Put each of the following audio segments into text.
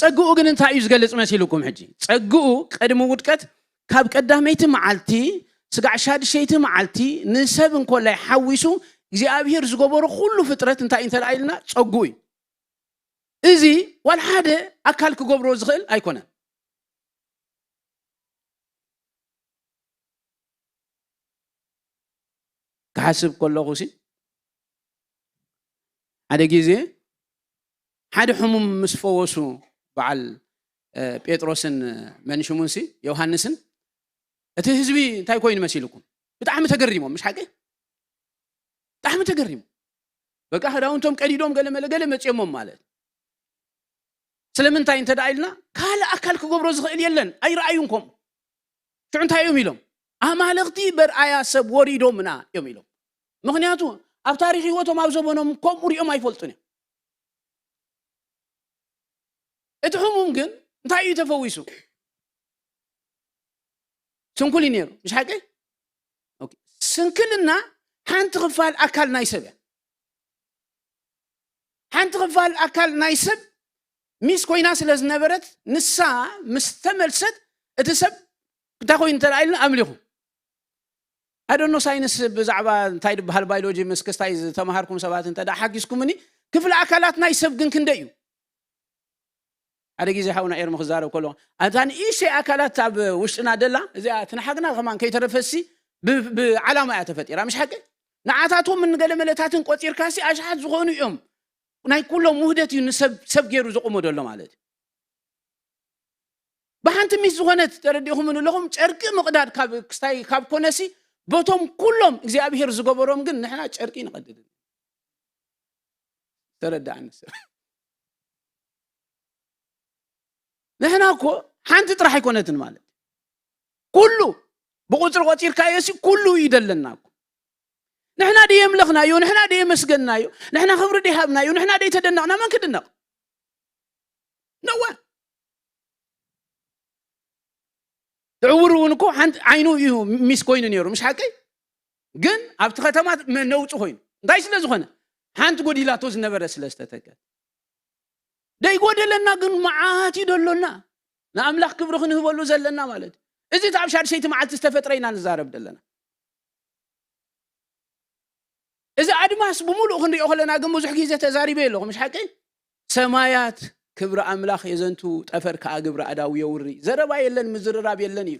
ጸግኡ ግን እንታይ እዩ ዝገልጽ መሲልኩም? ሕጂ ጸግኡ ቅድሚ ውድቀት ካብ ቀዳመይቲ መዓልቲ ስጋዕ ሻድሸይቲ መዓልቲ ንሰብ እንኮላይ ሓዊሱ እግዚኣብሔር ዝገበሮ ኩሉ ፍጥረት እንታይ እንተ ደኣ ኢልና ጸግኡ እዩ። እዚ ዋላ ሓደ ኣካል ክገብሮ ዝኽእል ኣይኮነን። ክሓስብ ከለኹ ሲ ሓደ ግዜ ሓደ ሕሙም ምስ ፈወሱ በዓል ጴጥሮስን መንሽሙንሲ ዮሃንስን እቲ ህዝቢ እንታይ ኮይኑ መሲልኩም? ብጣዕሚ ተገሪሞም። ምሽ ሓቂ ብጣዕሚ ተገሪሞም። በቃ ክዳውንቶም ቀዲዶም ገለ መለ ገለ መፅዮሞም ማለት ስለምንታይ እንተ ደኣ ኢልና ካልእ ኣካል ክገብሮ ዝኽእል የለን። ኣይረኣዩን ከምኡ። ሽዑ እንታይ እዮም ኢሎም? ኣማልኽቲ በርኣያ ሰብ ወሪዶምና እዮም ኢሎም። ምኽንያቱ ኣብ ታሪክ ህይወቶም ኣብ ዘበኖም ከምኡ ሪኦም ኣይፈልጡን እዮም። እቲ ሕሙም ግን እንታይ እዩ ተፈዊሱ? ስንኩል እዩ ነይሩ። ምሽ ሓቂ ስንክልና ሓንቲ ክፋል ኣካል ናይ ሰብ እያ። ሓንቲ ክፋል ኣካል ናይ ሰብ ሚስ ኮይና ስለ ዝነበረት ንሳ ምስ ተመልሰት እቲ ሰብ እንታይ ኮይኑ እንተ ኢልና ኣምሊኹ። ኣደኖ ሳይንስ ብዛዕባ እንታይ ዝበሃል ባዮሎጂ ምስ ክስታይ ዝተምሃርኩም ሰባት እንተ ሓጊዝኩምኒ ክፍሊ ኣካላት ናይ ሰብ ግን ክንደይ እዩ? ሓደ ግዜ ሓውና ኤርሚ ክዛረብ ከሎ ኣታ ንእሽተይ ኣካላት ኣብ ውሽጥና ደላ እዚኣ ትንሓግና ከማን ከይተረፈሲ ብዓላማ እያ ተፈጢራ። ምሽ ሓቂ ንዓታቶም ንገለመለታትን ቆፂርካሲ ኣሽሓት ዝኾኑ እዮም። ናይ ኩሎም ውህደት እዩ ንሰብ ሰብ ገይሩ ዘቑሞ ዘሎ ማለት እዩ። ብሓንቲ ሚስ ዝኾነት ተረዲእኹም ኣለኹም ጨርቂ ምቕዳድ ካብ ክስታይ ካብ ኮነሲ በቶም ኩሎም እግዚኣብሄር ዝገበሮም ግን ንሕና ጨርቂ ንቐድድ። ተረዳእኒ ሰብ ንሕና እኮ ሓንቲ ጥራሕ ኣይኮነትን ማለት ኩሉ ብቁፅሪ ቆፂርካዮ ሲ ኩሉ ይደለና እኮ። ንሕና ደየምለኽናዮ ንሕና ደየመስገንናዮ ንሕና ክብሪ ደይሃብናዮ ንሕና ደይተደነቕና መን ክድነቕ? ነዋ። ዕውር እውን እኮ ሓንቲ ዓይኑ እዩ ሚስ ኮይኑ ነይሩ። ምሽ ሓቂ ግን ኣብቲ ከተማ ነውፂ ኮይኑ እንታይ ስለ ዝኾነ ሓንቲ ጎዲላቶ ዝነበረ ስለ ዝተተከ ደይጎደለና ግን መዓት እዩ ደሎና። ንኣምላኽ ክብሪ ክንህበሉ ዘለና ማለት እዩ። እዚ እቲ ኣብ ሻድሸይቲ መዓልቲ ዝተፈጥረ ኢና ንዛረብ ዘለና። እዚ ኣድማስ ብምሉእ ክንሪኦ ከለና ግን ብዙሕ ግዜ ተዛሪበ ኣለኹ ምሽ ሓቂ ሰማያት ክብሪ ኣምላኽ የዘንቱ ጠፈር ከዓ ግብሪ ኣዳዊ የውሪ። ዘረባ የለን ምዝርራብ የለን እዩ።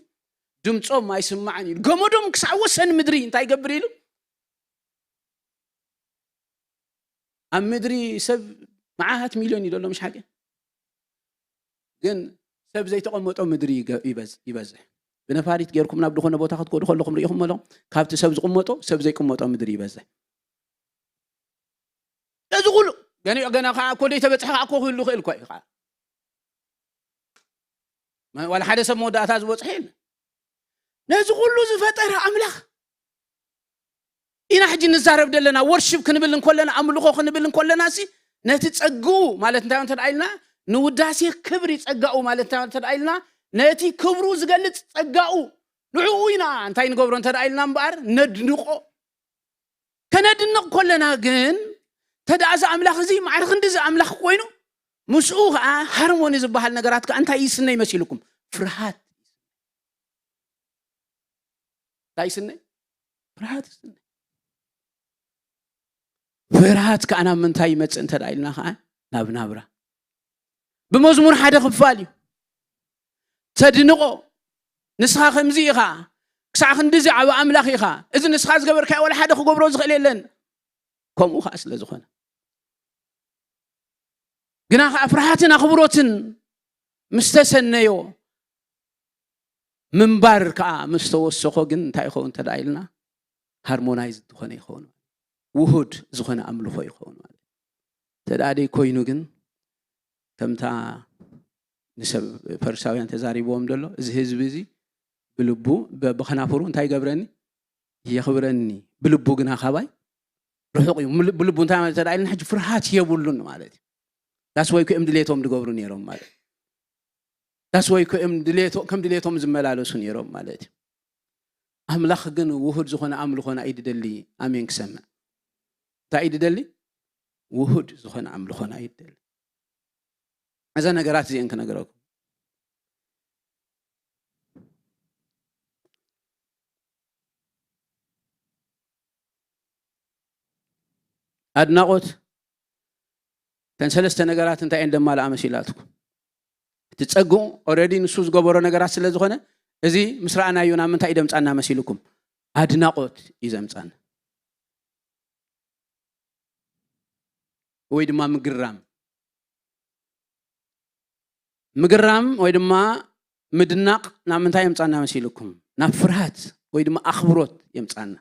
ድምፆም ኣይስማዕን እዩ። ገመዶም ክሳብ ወሰን ምድሪ እንታይ ይገብር ኢሉ ኣብ ምድሪ ሰብ መዓት ሚልዮን እዩ ዘሎ ምሽ ሓቂ ግን ሰብ ዘይተቐመጦ ምድሪ ይበዝሕ። ብነፋሪት ጌርኩም ናብ ዝኾነ ቦታ ክትከዱ ከለኹም ርኢኹም ኣሎ ካብቲ ሰብ ዝቕመጦ ሰብ ዘይቅመጦ ምድሪ ይበዝሕ። ነዚ ኩሉ ገኒኦ ገና ከዓ እኮ ደይተበፅሐ ከዓ እኮ ክህሉ ክእል እኳ እዩ ከዓ ዋላ ሓደ ሰብ መወዳእታ ዝበፅሐ የለ። ነዚ ኩሉ ዝፈጠረ ኣምላኽ ኢና ሕጂ ንዛረብ ዘለና ወርሽፕ ክንብል እንኮለና ኣምልኾ ክንብል እንኮለና ሲ ነቲ ጸግኡ ማለት እንታይ እንተ ኢልና ንውዳሴ ክብሪ ጸጋኡ ማለት እንታይ እንተ ኢልና ነቲ ክብሩ ዝገልጽ ጸጋኡ ንዕኡ ኢና እንታይ ንገብሮ እንተ ኢልና እምበኣር ነድንቆ። ከነድንቕ ኮለና ግን ተደኣ እዚ ኣምላኽ እዚ ማዕረ ክንዲ እዚ ኣምላኽ ኮይኑ ምስኡ ከዓ ሃርሞኒ ዝበሃል ነገራት ከዓ እንታይ ይስነ ይመሲልኩም? ፍርሃት እንታይ ይስነ? ፍርሃት ይስነ። ፍርሃት ከዓ ናብ ምንታይ ይመፅእ እንተ ኢልና ከዓ ናብ ናብራ ብመዝሙር ሓደ ክፋል እዩ። ተድንቆ ንስኻ ከምዚ ኢኻ ክሳዕ ክንዲዚ ዓብ ኣምላኽ ኢኻ እዚ ንስኻ ዝገበርካዮ ወላ ሓደ ክገብሮ ዝኽእል የለን። ከምኡ ከዓ ስለ ዝኾነ ግና ከዓ ፍርሃትን ኣኽብሮትን ምስ ተሰነዮ ምንባር ከዓ ምስ ተወሰኾ ግን እንታይ ይኸውን እንተ ኢልና ሃርሞናይዝ ዝኾነ ይኸውን ውሁድ ዝኾነ ኣምልኾ ይኸውን ማለት እንተ ደኣ ደይ ኮይኑ ግን ከምታ ንሰብ ፈሪሳውያን ተዛሪብዎም ዘሎ እዚ ህዝቢ እዚ ብልቡ በብኸናፍሩ እንታይ ይገብረኒ የኽብረኒ ብልቡ ግና ካባይ ርሑቕ እዩ ምል- ብልቡ እንታይ ማለት ተዳኢልና ሕጂ ፍርሃት የብሉን ማለት እዩ ዳስ ወይ እዮም ድሌቶም ዝገብሩ ነይሮም ማለት ዳስ ወይ እዮም ድሌቶ ከም ድሌቶም ዝመላለሱ ነይሮም ማለት እዩ ኣምላኽ ግን ውሁድ ዝኾነ ኣምልኾና እዩ ድደሊ ኣሜን ክሰምዕ እንታይ እዩ ድደሊ ውሁድ ዝኾነ ኣምልኾና እዩ ድደሊ እዛ ነገራት እዚአን ክነግረኩም። ኣድናቖት፣ እተን ሰለስተ ነገራት እንታይ እየን ደማልኣ መሲላትኩም? እቲ ጸግኡ ኦረዲ ንሱ ዝገበሮ ነገራት ስለ ዝኾነ፣ እዚ ምስ ረኣናዮ ናብ ምንታይ እዩ ደምጻና መሲልኩም? ኣድናቖት እዩ ዘምጻና። ወይ ድማ ምግርራም። ምግርራም ወይ ድማ ምድናቕ ናብ ምንታይ የምጻና መሲልኩም? ናብ ፍርሃት ወይ ድማ ኣኽብሮት የምጻና።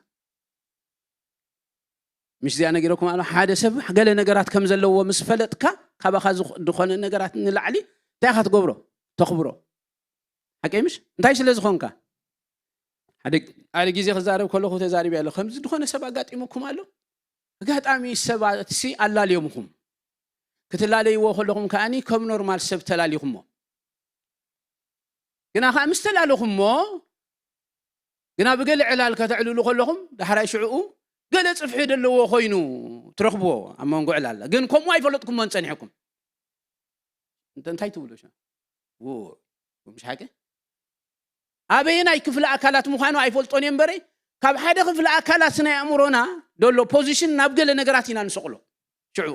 ምሽ እዚኣ ነጊረኩም ኣሎ። ሓደ ሰብ ገለ ነገራት ከም ዘለዎ ምስ ፈለጥካ፣ ካባኻ ዝኾ-፣ ዝኾነ ነገራት ንላዕሊ እንታይ ኢኻ ትገብሮ? ተኽብሮ። ሓቀይ ምሽ? እንታይ ስለ ዝኾንካ? ሓደ፣ ሓደ ግዜ ክዛረብ ከለኹ ተዛሪበ ኣሎ። ከምዚ ዝኾነ ሰብ ኣጋጢሙኩም ኣሎ? ኣጋጣሚ ሰባት ሲ ኣላልዮምኹም። ክትላለይዎ ከለኹም ከኣኒ ከም ኖርማል ሰብ ተላሊኹሞ። ግና ከኣ ምስ ተላለኹሞ፣ ግና ብገለ ዕላል ከተዕልሉ ከለኹም፣ ዳሕራይ ሽዕኡ ገለ ጽፍሒ ዘለዎ ኮይኑ ትረኽብዎ ኣብ መንጎ ዕላል። ግን ከምኡ ኣይፈለጥኩሞን ጸኒሕኩም። እንተ-፣ እንታይ ትብሉ? ሸ-፣ ው-፣ ምሽ ሓቂ? ኣበየናይ ክፍለ ኣካላት ምዃኑ ኣይፈልጦን እየ እምበረይ፣ ካብ ሓደ ክፍለ ኣካላት ናይ ኣእምሮና ደሎ ፖዚሽን ናብ ገለ ነገራት ኢና ንሰቕሎ። ሽዑ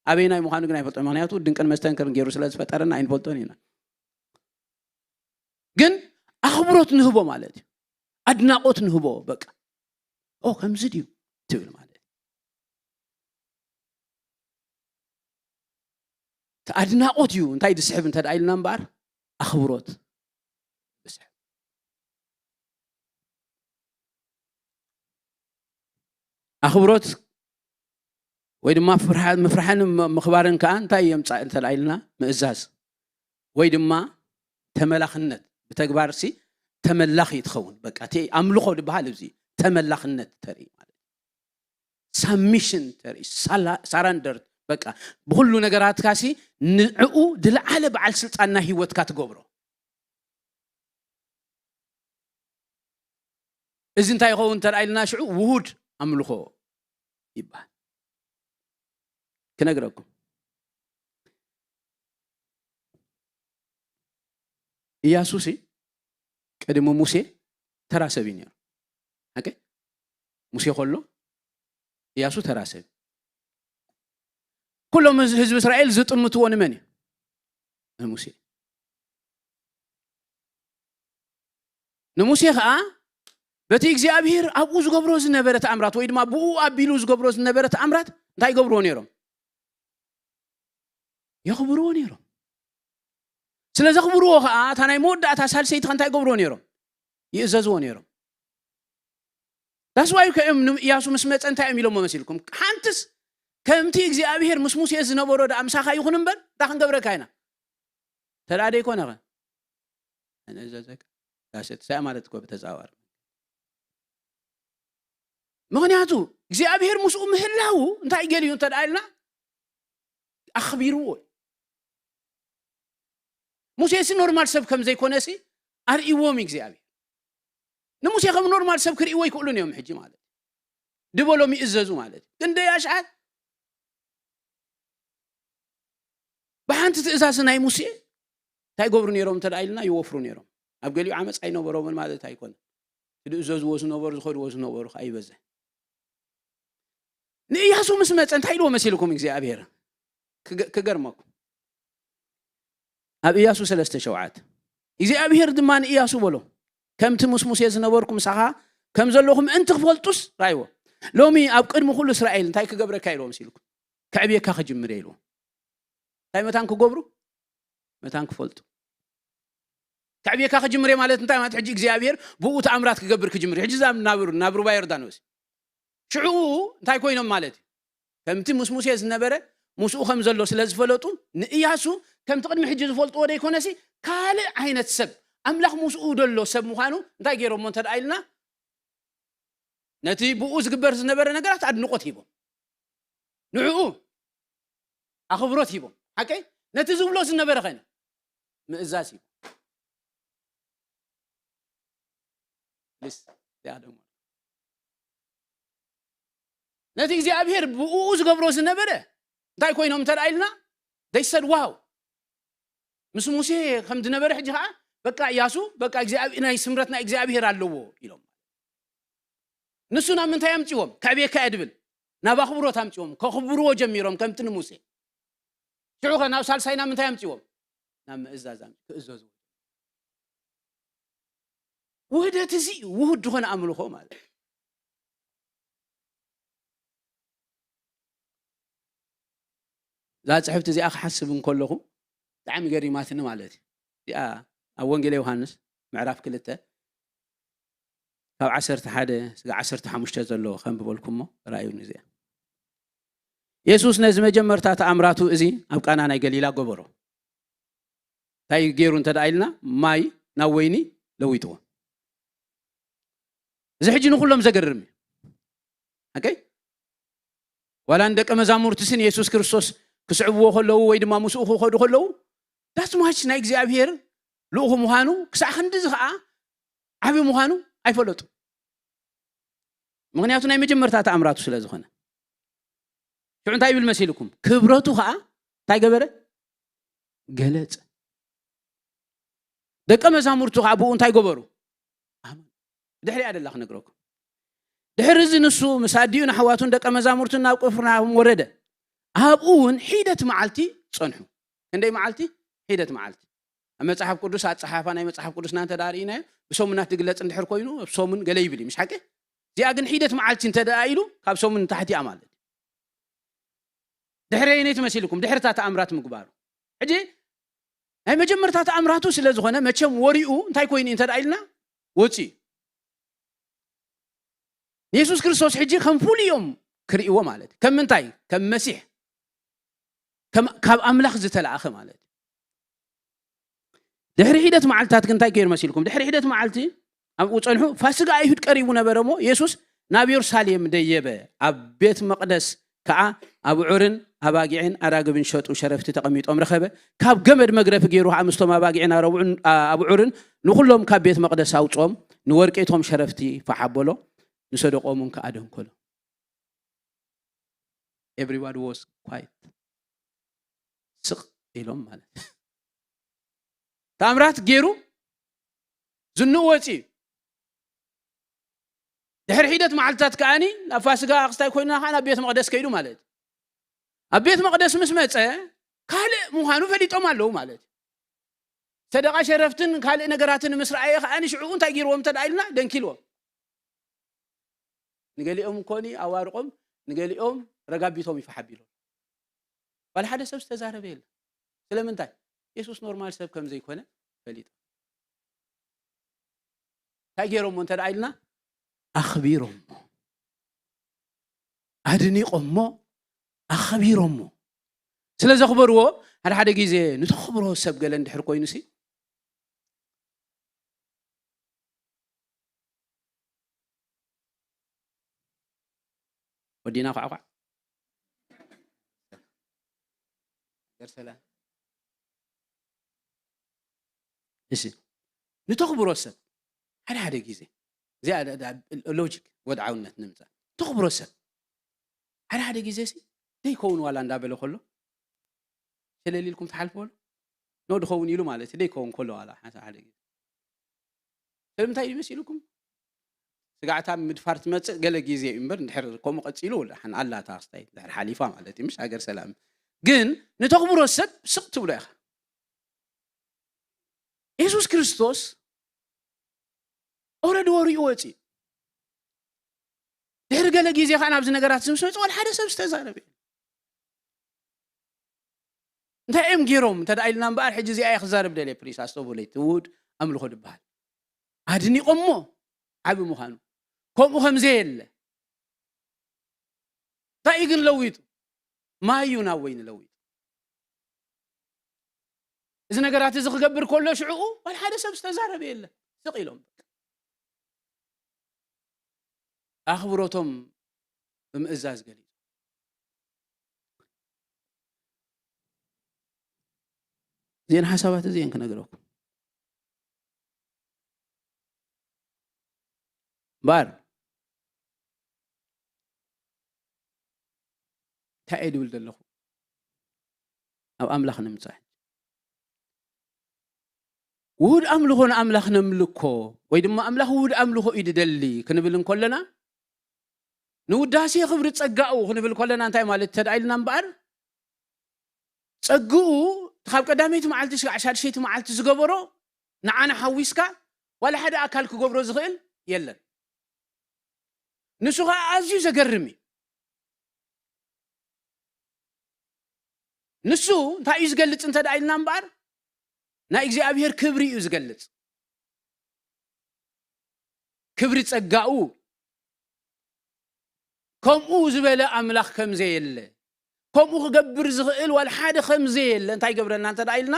ኣበየናይ ምዃኑ ግን ኣይፈልጦን። ምኽንያቱ ድንቅን መስተንክርን ገይሩ ስለ ዝፈጠረና ኣይንፈልጦን ኢና። ግን ኣኽብሮት ንህቦ ማለት እዩ። ኣድናቖት ንህቦ፣ በቃ። ኦ፣ ከምዚ ድዩ ትብል ማለት እዩ። እቲ ኣድናቖት እዩ እንታይ ዝስሕብ እንተ ደኣ ኢልና እምበኣር፣ ኣኽብሮት ዝስሕብ። ኣኽብሮት ወይ ድማ ፍርሓ-፣ ምፍራሕን ም-፣ ምኽባርን ከኣ እንታይ የምጻእ እንተ ደኣ ኢልና፣ ምእዛዝ ወይ ድማ ተመላኽነት። ብተግባር ሲ ተመላኺ ትኸውን። በቃ፣ እቲ ኣምልኾ ዝበሃል እዚ ተመላኽነት ተርኢ ማለት እዩ። ሳብሚሽን ተርኢ፣ ሳላ-፣ ሳራንደር፣ በቃ፣ ብኹሉ ነገራትካ ሲ ንዕኡ ዝለዓለ በዓል ስልጣን ናይ ህይወትካ ትገብሮ። እዚ እንታይ ይኸውን እንተ ደኣ ኢልና ሽዑ ውሁድ ኣምልኾ ይበሃል። ክነግረኩም። ኢያሱ ሲ ቅድሚ ሙሴ ተራ ሰብ እዩ ነይሩ። ኦኬ? ሙሴ ከሎ ኢያሱ ተራ ሰብ። ኩሎም ህዝ-፣ ህዝቢ እስራኤል ዝጥምትዎ ንመን እዩ? ንሙሴ። ንሙሴ ኸኣ በቲ እግዚኣብሔር ኣብኡ ዝገብሮ ዝነበረ ተኣምራት ወይ ድማ ብኡ ኣቢሉ ዝገብሮ ዝነበረ ተኣምራት እንታይ ይገብርዎ ነይሮም? የኽብርዎ ነይሮም። ስለ ዘኽብርዎ ኸኣ እታ ናይ መወዳእታ ሳልሰይቲ ኸ እንታይ ይገብርዎ ነይሮም? ይእዘዝዎ ነይሮም። ዳስ ዋይ ከ እዮም ንእያሱ ምስ መጸ እንታይ እዮም ኢሎሞ መሲልኩም? ሓንትስ ከምቲ እግዚኣብሔር ምስ ሙሴ ዝነበሮ ደኣ ምሳኻ ይኹን እምበር እንታይ ክንገብረካ ኢና? ተደኣ ደይኮነ ኸ? ንእዘዘካ። ዳስ እቲ ሳያ ማለት እኮ ብተጻዋር። ምኽንያቱ እግዚኣብሔር ምስኡ ምህላዉ እንታይ ገሊዩ እንተ ደኣ ኢልና ኣኽቢርዎ እዩ። ሙሴ ሲ ኖርማል ሰብ ከም ዘይኮነ ሲ ኣርእይዎም እዩ እግዚኣብሔር። ንሙሴ ከም ኖርማል ሰብ ክርእይዎ ይክእሉን እዮም ሕጂ ማለት እዩ። ድበሎም ይእዘዙ ማለት እዩ። ክንደይ ኣሽሓት ብሓንቲ ትእዛዝ ናይ ሙሴ እንታይ ይገብሩ ነይሮም እንተ ደኣ ኢልና ይወፍሩ ነይሮም። ኣብ ገሊኡ ዓመፅ ኣይነበሮምን ማለት ኣይኮነ። ዝእዘዝዎ ዝነበሩ ዝኸድዎ ዝነበሩ ከዓ ይበዝሕ። ንእያሱ ምስ መፀ እንታይ ኢልዎ መሲልኩም እግዚኣብሔር? ክገ-፣ ክገርመኩም። ኣብ እያሱ ሰለስተ ሸውዓተ እግዚኣብሔር ድማ ንእያሱ በሎ፣ ከምቲ ምስ ሙሴ ዝነበርኩ ምሳኻ ከም ዘለኹ ምእንቲ ክፈልጡስ፣ ራይዎ፣ ሎሚ ኣብ ቅድሚ ኩሉ እስራኤል እንታይ ክገብረካ ኢልዎ መሲልኩም? ከዕብየካ ክጅምር እየ ኢልዎ። እንታይ መታን ክገብሩ? መታን ክፈልጡ። ከዕብየካ ክጅምር እየ ማለት እንታይ ማለት? ሕጂ እግዚኣብሔር ብኡ ተኣምራት ክገብር ክጅምር እዩ። ሕጂ እዛ ናብ፣ ናብ ሩባ ዮርዳኖስ ሽዑ እንታይ ኮይኖም ማለት እዩ? ከምቲ ምስ ሙሴ ዝነበረ ምስኡ ከም ዘሎ ስለ ዝፈለጡ፣ ንእያሱ ከምቲ ቅድሚ ሕጂ ዝፈልጥዎ ደይኮነሲ፣ ካልእ ዓይነት ሰብ፣ ኣምላኽ ምስኡ ዘሎ ሰብ ምዃኑ እንታይ ገይሮሞ እንተ ደኣ ኢልና፣ ነቲ ብኡ ዝግበር ዝነበረ ነገራት ኣድንቖት ሂቦም። ንዕኡ ኣኽብሮት ሂቦም። ሓቀይ? ነቲ ዝብሎ ዝነበረ ኸይነ ምእዛዝ ሂቦም። ፕሊስ፣ እዚኣ ደሞ። ነቲ እግዚኣብሔር ብኡ ዝገብሮ ዝነበረ እንታይ ኮይኖም እንተ ደኣ ኢልና፣ they said, "ዋው፣ ምስ ሙሴ ከም ዝነበረ ሕጂ ከዓ በቃ እያሱ በቃ እግዚኣብ ናይ ስምረት ናይ እግዚኣብሔር ኣለዎ ኢሎም። ንሱ ናብ ምንታይ ኣምፅዎም? ከዕብየካ እየ ድብል ናብ ኣኽብሮት ኣምፅዎም። ከኽብርዎ ጀሚሮም ከምቲ ንሙሴ። ሽዑ ከ ናብ ሳልሳይ ናብ ምንታይ ኣምፅዎም? ናብ ምእዛዝ ኣምፅ ክእዘዝዎ። ውህደት እዚ ውሁድ ዝኾነ ኣምልኾ ማለት እዩ። እዛ ጽሕፍቲ እዚኣ ክሓስብ እንከለኹ ብጣዕሚ ገሪማትኒ ማለት እዩ። እዚኣ ኣብ ወንጌል ዮሃንስ ምዕራፍ ክልተ ካብ ዓሰርተ ሓደ ስጋ ዓሰርተ ሓሙሽተ ዘሎ ከንብበልኩሞ ራእዩኒ እዚኣ። የሱስ ነዚ መጀመርታ ተኣምራቱ እዚ ኣብ ቃና ናይ ገሊላ ገበሮ። እንታይ ገይሩ እንተ ደኣ ኢልና፣ ማይ ናብ ወይኒ ለዊጥዎ። እዚ ሕጂ ንኹሎም ዘገርም እዩ። ኦኬ? ዋላ ንደቀ መዛሙርትሲ ንየሱስ ክርስቶስ ክስዕብዎ ከለዉ ወይ ድማ ምስኡ ክኸዱ ከለዉ፣ that much ናይ እግዚኣብሔር ልኡኹ ምዃኑ፣ ክሳዕ ክንድዚ ኸዓ ዓቢ ምዃኑ ኣይፈለጡ። ምኽንያቱ ናይ መጀመርታ ተኣምራቱ ስለ ዝኾነ። ሽዑ እንታይ ይብል መሲልኩም? ክብረቱ ኸዓ እንታይ ገበረ? ገለጸ። ደቀ መዛሙርቱ ኸዓ ብኡ እንታይ ገበሩ? ኣመኑ። ድሕሪኣ ደላ ክነግረኩም። ድሕሪ እዚ ንሱ ምስ ኣዲኡ ንኣሕዋቱን ደቀ መዛሙርቱን ናብ ቅፍርናሆም ወረደ። ኣብኡ እውን ሒደት መዓልቲ ጸንሑ። ክንደይ መዓልቲ? ሒደት መዓልቲ። ኣብ መጽሓፍ ቅዱስ ኣጸሓሕፋ ናይ መጽሓፍ ቅዱስና እንተ ደኣ ርኢናዮ፣ ብሰሙናት ዝግለጽ እንድሕር ኮይኑ፣ ኣብ ሰሙን ገለ ይብል እዩ፣ ምሽ ሓቂ? እዚኣ ግን ሒደት መዓልቲ እንተ ደኣ ኢሉ፣ ካብ ሰሙን ንታሕቲ እያ ማለት እዩ። ድሕረየነይ ትመሲልኩም፣ ድሕሪ እታ ተኣምራት ምግባሩ። ሕጂ ናይ መጀመርታ ተኣምራቱ ስለ ዝኾነ፣ መቸም ወሪኡ እንታይ ኮይኑ እዩ እንተ ደኣ ኢልና፣ ወጺኡ። ንየሱስ ክርስቶስ ሕጂ ከም ፍሉይ እዮም ክርእይዎ ማለት እዩ። ከም ምንታይ? ከም መሲሕ፣ ከም ካብ ኣምላኽ ዝተላእኸ ማለት እዩ። ድሕሪ ሒደት መዓልትታት ግን እንታይ ገይሩ መሲልኩም? ድሕሪ ሒደት መዓልቲ ኣብኡ ጸንሑ። ፋስጋ ኣይሁድ ቀሪቡ ነበረ እሞ፣ የሱስ ናብ የሩሳሌም ደየበ። ኣብ ቤት መቕደስ ከኣ ኣብዑርን ኣባጊዕን ኣራግብን ሸጡ ሸረፍቲ ተቐሚጦም ረኸበ። ካብ ገመድ መግረፊ ገይሩ ከኣ ምስቶም ኣባጊዕን ኣረብዑን፣ ኣ-፣ ኣብዑርን ንኹሎም ካብ ቤት መቕደስ ኣውጽኦም። ንወርቂ እቶም ሸረፍቲ ፋሕ ኣበሎ፣ ንሰደቆምን ከኣ ደንኮሎ። Everybody was quiet። ስቕ ኢሎም ማለት። ታምራት ገይሩ ዝንኡ ወፂኡ። ድሕሪ ሒደት መዓልትታት ከኣኒ ናብ ፋስጋ ክስታይ ኮይና ከኣ ናብ ቤት መቕደስ ከይዱ ማለት እዩ። ኣብ ቤት መቕደስ ምስ መጸ ካልእ ምዃኑ ፈሊጦም ኣለዉ ማለት እዩ። ሰደቓ ሸረፍትን ካልእ ነገራትን ምስ ረኣየ ከኣኒ ሽዑ እንታይ ገይርዎም እንተ ደኣ ኢልና ደንኪልዎም። ንገሊኦም እንኮኒ ኣዋርቖም፣ ንገሊኦም ረጋቢቶም ይፈሓቢሎም። ዋላ ሓደ ሰብ ዝተዛረበ የለን። ስለምንታይ? የሱስ ኖርማል ሰብ ከም ዘይኮነ ፈሊጦም። እንታይ ገይሮሞ እንተ ደኣ ኢልና፣ ኣኽቢሮሞ፣ ኣድኒቖሞ፣ ኣኽቢሮሞ። ስለ ዘኽበርዎ፣ ሓደ ሓደ ግዜ ንተኽብሮ ሰብ ገለ እንድሕር ኮይኑሲ፣ ወዲና ኳዕኳዕ። ገር ሰላም። እሺ፣ ንተኽብሮ ሰብ ሓደ ሓደ ግዜ፣ እዚኣ ደ-፣ ደ-፣ ሎጂክ ወድዓውነት ንምጻእ። ንተኽብሮ ሰብ ሓደ ሓደ ግዜ ሲ ደይከውን ዋላ እንዳበለ ከሎ፣ ሸለል ኢልኩም ትሓልፍዎ ኣሎ። ኖ ድኸውን ኢሉ ማለት እዩ፣ ደይከውን ከሎ ዋላ ሓደ ሓደ ግዜ። ስለምንታይ እዩ መሲልኩም? ስጋዕታ ምድፋር ትመጽእ ገለ ግዜ እዩ እምበር፣ እንድሕር ከምኡ ቀጺሉ፣ ደሓን ኣላ እታ ክስታይ፣ እንድሕር ሓሊፋ ማለት እዩ፣ ምሽ ሃገር ሰላም። ግን ንተኽብሮ ሰብ ስቕ ትብሎ ኢኻ። የሱስ ክርስቶስ ኦረዲ ወሪኡ ወፂኡ። ድሕሪ ገለ ግዜ ከዓ ናብዚ ነገራት ምስ መፅእ፣ ዋላ ሓደ ሰብ ዝተዛረበ የለን። እንታይ እዮም ገይሮም እንተ ደኣ ኢልና እምበኣር፣ ሕጂ እዚኣ እየ ክዛረብ ደልየ፣ ፕሊስ ኣስተውህለይ፣ ትውድ ኣምልኾ ዝበሃል። ኣድኒቖሞ፣ ዓቢ ምዃኑ፣ ከምኡ ከም ዘየለ። እንታይ እዩ ግን ለዊጡ? ማይ እዩ ናብ ወይኒ ለዊጡ። እዚ ነገራት እዚ ክገብር ከሎ ሽዕኡ ዋላ ሓደ ሰብ ዝተዛረበ የለን። ስቕ ኢሎም በቃ። ኣኽብሮቶም ብምእዛዝ ገሊጹ። እዚአን ሓሳባት እዚአን ክነግረኩም። እምበኣር እንታይ እየ ድብል ዘለኹ? ኣብ ኣምላኽ ንምጻእ። ውሁድ ኣምልኾ ንኣምላኽ ነምልኮ ወይ ድማ ኣምላኽ ውሁድ ኣምልኾ እዩ ድደሊ ክንብል እንከለና፣ ንውዳሴ ክብሪ ጸጋኡ ክንብል ከለና እንታይ ማለት እንተ ደኣ ኢልና እምበኣር፣ ጸግኡ ካብ ቀዳመይቲ መዓልቲ ስጋዕ ሻድሸይቲ መዓልቲ ዝገበሮ ንዓና ሓዊስካ ዋላ ሓደ ኣካል ክገብሮ ዝኽእል የለን። ንሱ ኸኣ ኣዝዩ ዘገርም እዩ። ንሱ እንታይ እዩ ዝገልጽ እንተ ደኣ ኢልና እምበኣር፣ ናይ እግዚኣብሔር ክብሪ እዩ ዝገልጽ። ክብሪ ጸጋኡ። ከምኡ ዝበለ ኣምላኽ ከም ዘየለ፣ ከምኡ ክገብር ዝኽእል ዋላ ሓደ ከም ዘየለ እንታይ ይገብረና እንተ ደኣ ኢልና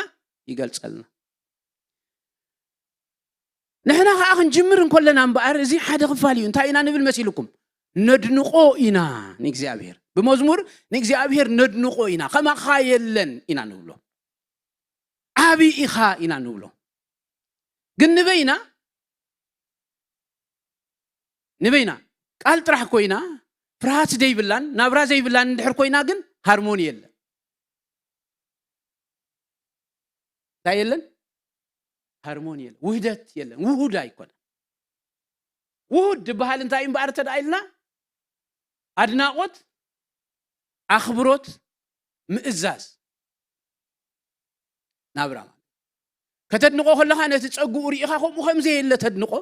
ይገልጸልና። ንሕና ኸዓ ክንጅምር እንከለና እምበኣር፣ እዚ ሓደ ክፋል እዩ። እንታይ ኢና ንብል መሲልኩም? ነድንቆ ኢና ንእግዚኣብሔር። ብመዝሙር ንእግዚኣብሔር ነድንቆ ኢና። ከማኻ የለን ኢና ንብሎ። ዓቢ ኢኻ ኢና ንብሎ። ግን ንበይና፣ ንበይና ቃል ጥራሕ ኮይና፣ ፍርሃት ዘይብላን ናብራ ዘይብላን እንድሕር ኮይና ግን ሃርሞኒ የለን። እንታይ የለን? ሃርሞኒ የለን። ውህደት የለን። ውሁድ ኣይኮነን። ውሁድ ዝበሃል እንታይ እምበኣር እንተ ደኣ ኢልና፣ ኣድናቖት፣ ኣኽብሮት፣ ምእዛዝ። ናብራ ማለት። ከተድንቖ ከለኻ ነቲ ጸግኡ ርኢኻ ከምኡ ከም ዘየለ ተድንቖ።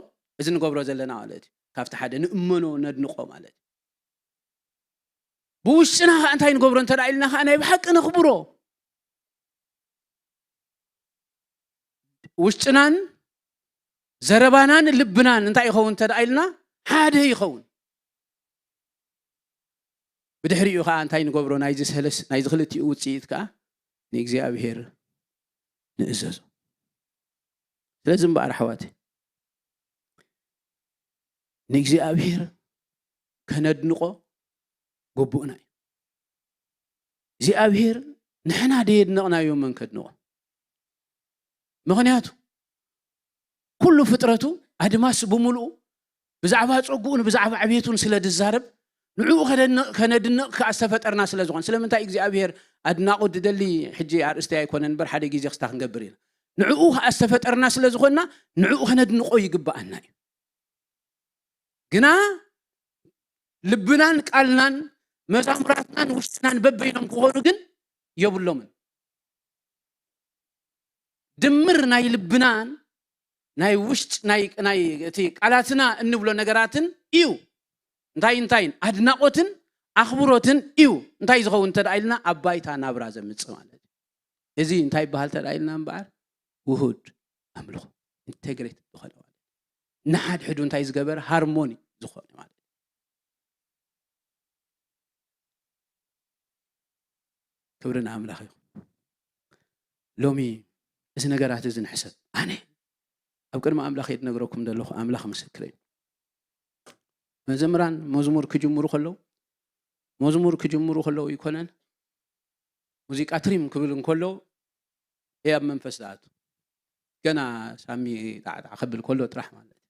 እዚ ንገብሮ ዘለና ማለት እዩ። ካብቲ ሓደ ንእመኖ ነድንቖ ማለት እዩ። ብውሽጥና ኸኣ እንታይ ንገብሮ እንተ ደኣ ኢልና ኸኣ ናይ ብሓቂ ነኽብሮ። ውሽጥናን ዘረባናን ልብናን እንታይ ይኸውን እንተ ደኣ ኢልና ሓደ ይኸውን። ብድሕሪኡ ኸኣ እንታይ ንገብሮ? ናይዚ ሰለስ-፣ ናይዚ ክልቲኡ ውጽኢት ከኣ ንእግዚኣብሔር ንእዘዞ። ስለዚ እምበኣር ኣሕዋተይ ንእግዚኣብሔር ከነድንቖ ግቡእና እዩ። እግዚኣብሔር ንሕና ደየድነቕናዮ መን ከድንቖ? ምኽንያቱ ኩሉ ፍጥረቱ ኣድማስ ብምሉኡ ብዛዕባ ጸጉኡን ብዛዕባ ዕቤቱን ስለ ዝዛረብ ንዕኡ ከደንቕ-፣ ከነድንቕ ከኣ ዝተፈጠርና ስለ ዝኾን። ስለምንታይ እግዚኣብሔር ኣድናቖት ዝደሊ ሕጂ ኣርእስቲ ኣይኮነን እምበር ሓደ ግዜ ክስታ ክንገብር ኢና። ንዕኡ ከኣ ዝተፈጠርና ስለ ዝኾንና ንዕኡ ከነድንቖ ይግብኣና እዩ። ግና ልብናን ቃልናን መዛሙራትናን ውሽጥናን በበይኖም ክኾኑ ግን የብሎምን። ድምር ናይ ልብናን ናይ ውሽጥ ናይ፣ ናይ እቲ ቃላትና እንብሎ ነገራትን እዩ። እንታይ እንታይን ኣድናቖትን ኣኽብሮትን እዩ። እንታይ ዝኸውን እንተ ደኣ ኢልና ኣብ ባይታ ናብራ ዘምጽእ ማለት እዩ። እዚ እንታይ ይበሃል እንተ ደኣ ኢልና እምበኣር ውሁድ ኣምልኾ፣ ኢንቴግሬትድ ዝኾነ ማለት እዩ። ንሓድሕዱ እንታይ ዝገበረ ሃርሞኒ ዝኾነ ማለት እዩ። ክብሪ ንኣምላኽ ይኹን። ሎሚ እዚ ነገራት እዚ ንሕሰብ። ኣነ ኣብ ቅድሚ ኣምላኽ እየ ዝነግረኩም ዘለኹ፣ ኣምላኽ ምስክረይ እዩ። መዘምራን መዝሙር ክጅምሩ ከለዉ፣ መዝሙር ክጅምሩ ከለዉ ይኮነን፣ ሙዚቃ ትሪም ክብል እንከሎ እየ ኣብ መንፈስ ዝኣቱ። ገና ሳሚ ጣዕጣዕ ከብል ከሎ ጥራሕ ማለት እዩ።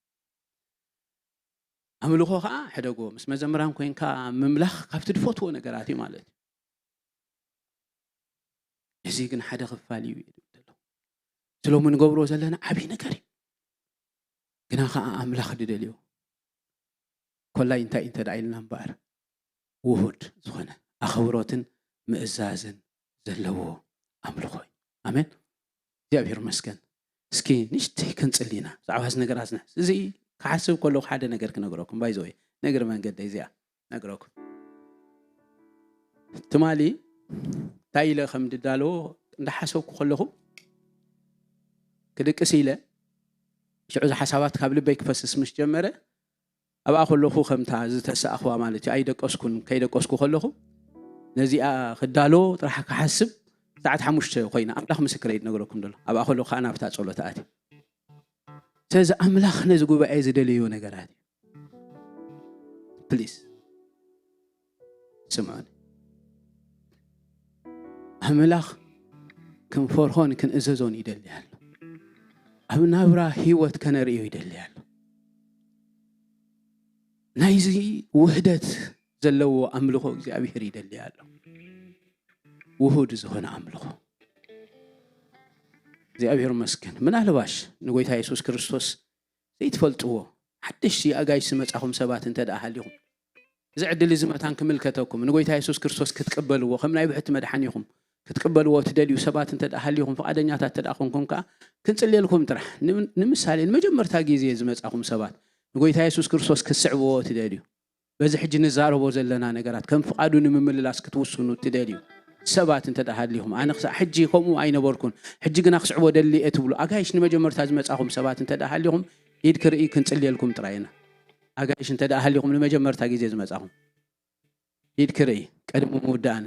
ኣምልኾ ኸዓ ሕደጎ፣ ምስ መዘምራን ኮይንካ ምምላኽ ካብቲ ዝፈትዎ ነገራት እዩ ማለት እዩ። እዚ ግን ሓደ ክፋል እዩ ዝብል ዘሎ። እዚ ሎሚ ንገብሮ ዘለና ዓብዪ ነገር እዩ። ግና ኸዓ ኣምላኽ ዝደልዮ ኮላይ እንታይ እንተ ደኣ ኢልና እምበኣር፣ ውሁድ ዝኾነ ኣኽብሮትን ምእዛዝን ዘለዎ ኣምልኾ እዩ። ኣሜን። እግዚኣብሔር ይመስገን። እስኪ ንእሽተይ ክንጽሊ ኢና። ብዛዕባ እዚ ነገራት ንሕስ-፣ እዚ ክሓስብ ከለኹ ሓደ ነገር ክነግረኩም፣ ባይ ዘ ወይ፣ ንእግሪ መንገደይ እዚኣ ነግረኩም። ትማሊ እንታይ ኢለ ከም ድዳለዎ እንዳሓሰብኩ ከለኹ፣ ክድቅስ ኢለ፣ ሽዑ እዚ ሓሳባት ካብ ልበይ ክፈስስ ምስ ጀመረ፣ ኣብኣ ከለኹ ከምታ ዝተሳእኽዋ ማለት እዩ፣ ኣይደቀስኩን። ከይደቀስኩ ከለኹ ነዚኣ ክዳሎ ጥራሕ ክሓስብ፣ ሰዓት ሓሙሽተ ኮይና፣ ኣምላኽ ምስክረይ ዝነግረኩም ዘሎ። ኣብኣ ከለኹ ከኣ ናብታ ጸሎት ኣትየ። ስለዚ ኣምላኽ ነዚ ጉባኤ ዝደለዮ ነገራት እዩ። ፕሊዝ ስምዑኒ። ኣምላኽ ክንፈርሆን ክንእዘዞን ይደሊ ኣሎ። ኣብ ናብራ ህይወት ከነርእዮ ይደሊ ኣሎ። ናይዚ ውህደት ዘለዎ ኣምልኾ እግዚኣብሔር ይደሊ ኣሎ። ውሁድ ዝኾነ ኣምልኾ። እግዚኣብሔር ይመስገን። ምናልባሽ ንጎይታ የሱስ ክርስቶስ ዘይትፈልጥዎ ሓደሽቲ ኣጋይሽ ዝመጻኹም ሰባት እንተ ደኣ ሃሊኹም፣ እዚ ዕድል እዚ መታን ክምልከተኩም። ንጎይታ የሱስ ክርስቶስ ክትቅበልዎ፣ ከም ናይ ብሕቲ መድሓኒኹም ክትቅበልዎ ትደልዩ ሰባት እንተ ደኣ ሃሊኹም፣ ፍቓደኛታት እንተ ደኣ ኮንኩም ከኣ፣ ክንጽልየልኩም ጥራሕ። ንም-፣ ንምሳሌ፣ ንመጀመርታ ግዜ ዝመጻኹም ሰባት፣ ንጎይታ የሱስ ክርስቶስ ክትስዕብዎ ትደልዩ፣ በዚ ሕጂ ንዛረቦ ዘለና ነገራት ከም ፍቓዱ ንምምልላስ ክትውስኑ ትደልዩ ሰባት እንተ ደኣ ሃሊኹም፣ ኣነ ክሳዕ ሕጂ ከምኡ ኣይነበርኩን፣ ሕጂ ግና ክስዕቦ ደሊ እየ ትብሉ ኣጋይሽ ንመጀመርታ ዝመጻኹም ሰባት እንተ ደኣ ሃሊኹም፣ ኢድ ክርኢ ክንጽልየልኩም ጥራይ ኢና። ኣጋይሽ እንተ ደኣ ሃሊኹም ንመጀመርታ ግዜ ዝመጻኹም፣ ኢድ ክርኢ ቅድሚ ምውዳእና።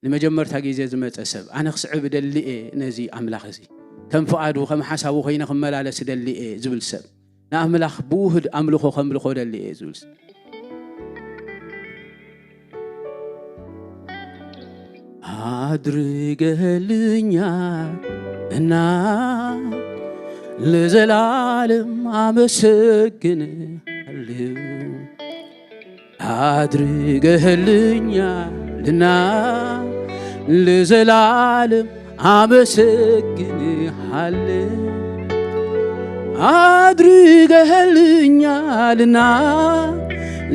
ንመጀመርታ ግዜ ዝመጸ ሰብ፣ ኣነ ክስዕብ እደሊ እየ ነዚ ኣምላኽ እዚ፣ ከም ፍቓዱ፣ ከም ሓሳቡ ኮይነ ክመላለስ እደሊ እየ ዝብል ሰብ፣ ንኣምላኽ ብውሁድ ኣምልኾ ከምልኾ እደሊ እየ ዝብል ሰብ። አድርገህልኛል እና ለዘላለም አመሰግንሃለሁ። አድርገህልኛልና ለዘላለም አመሰግንሃለሁ። አድርገህልኛልና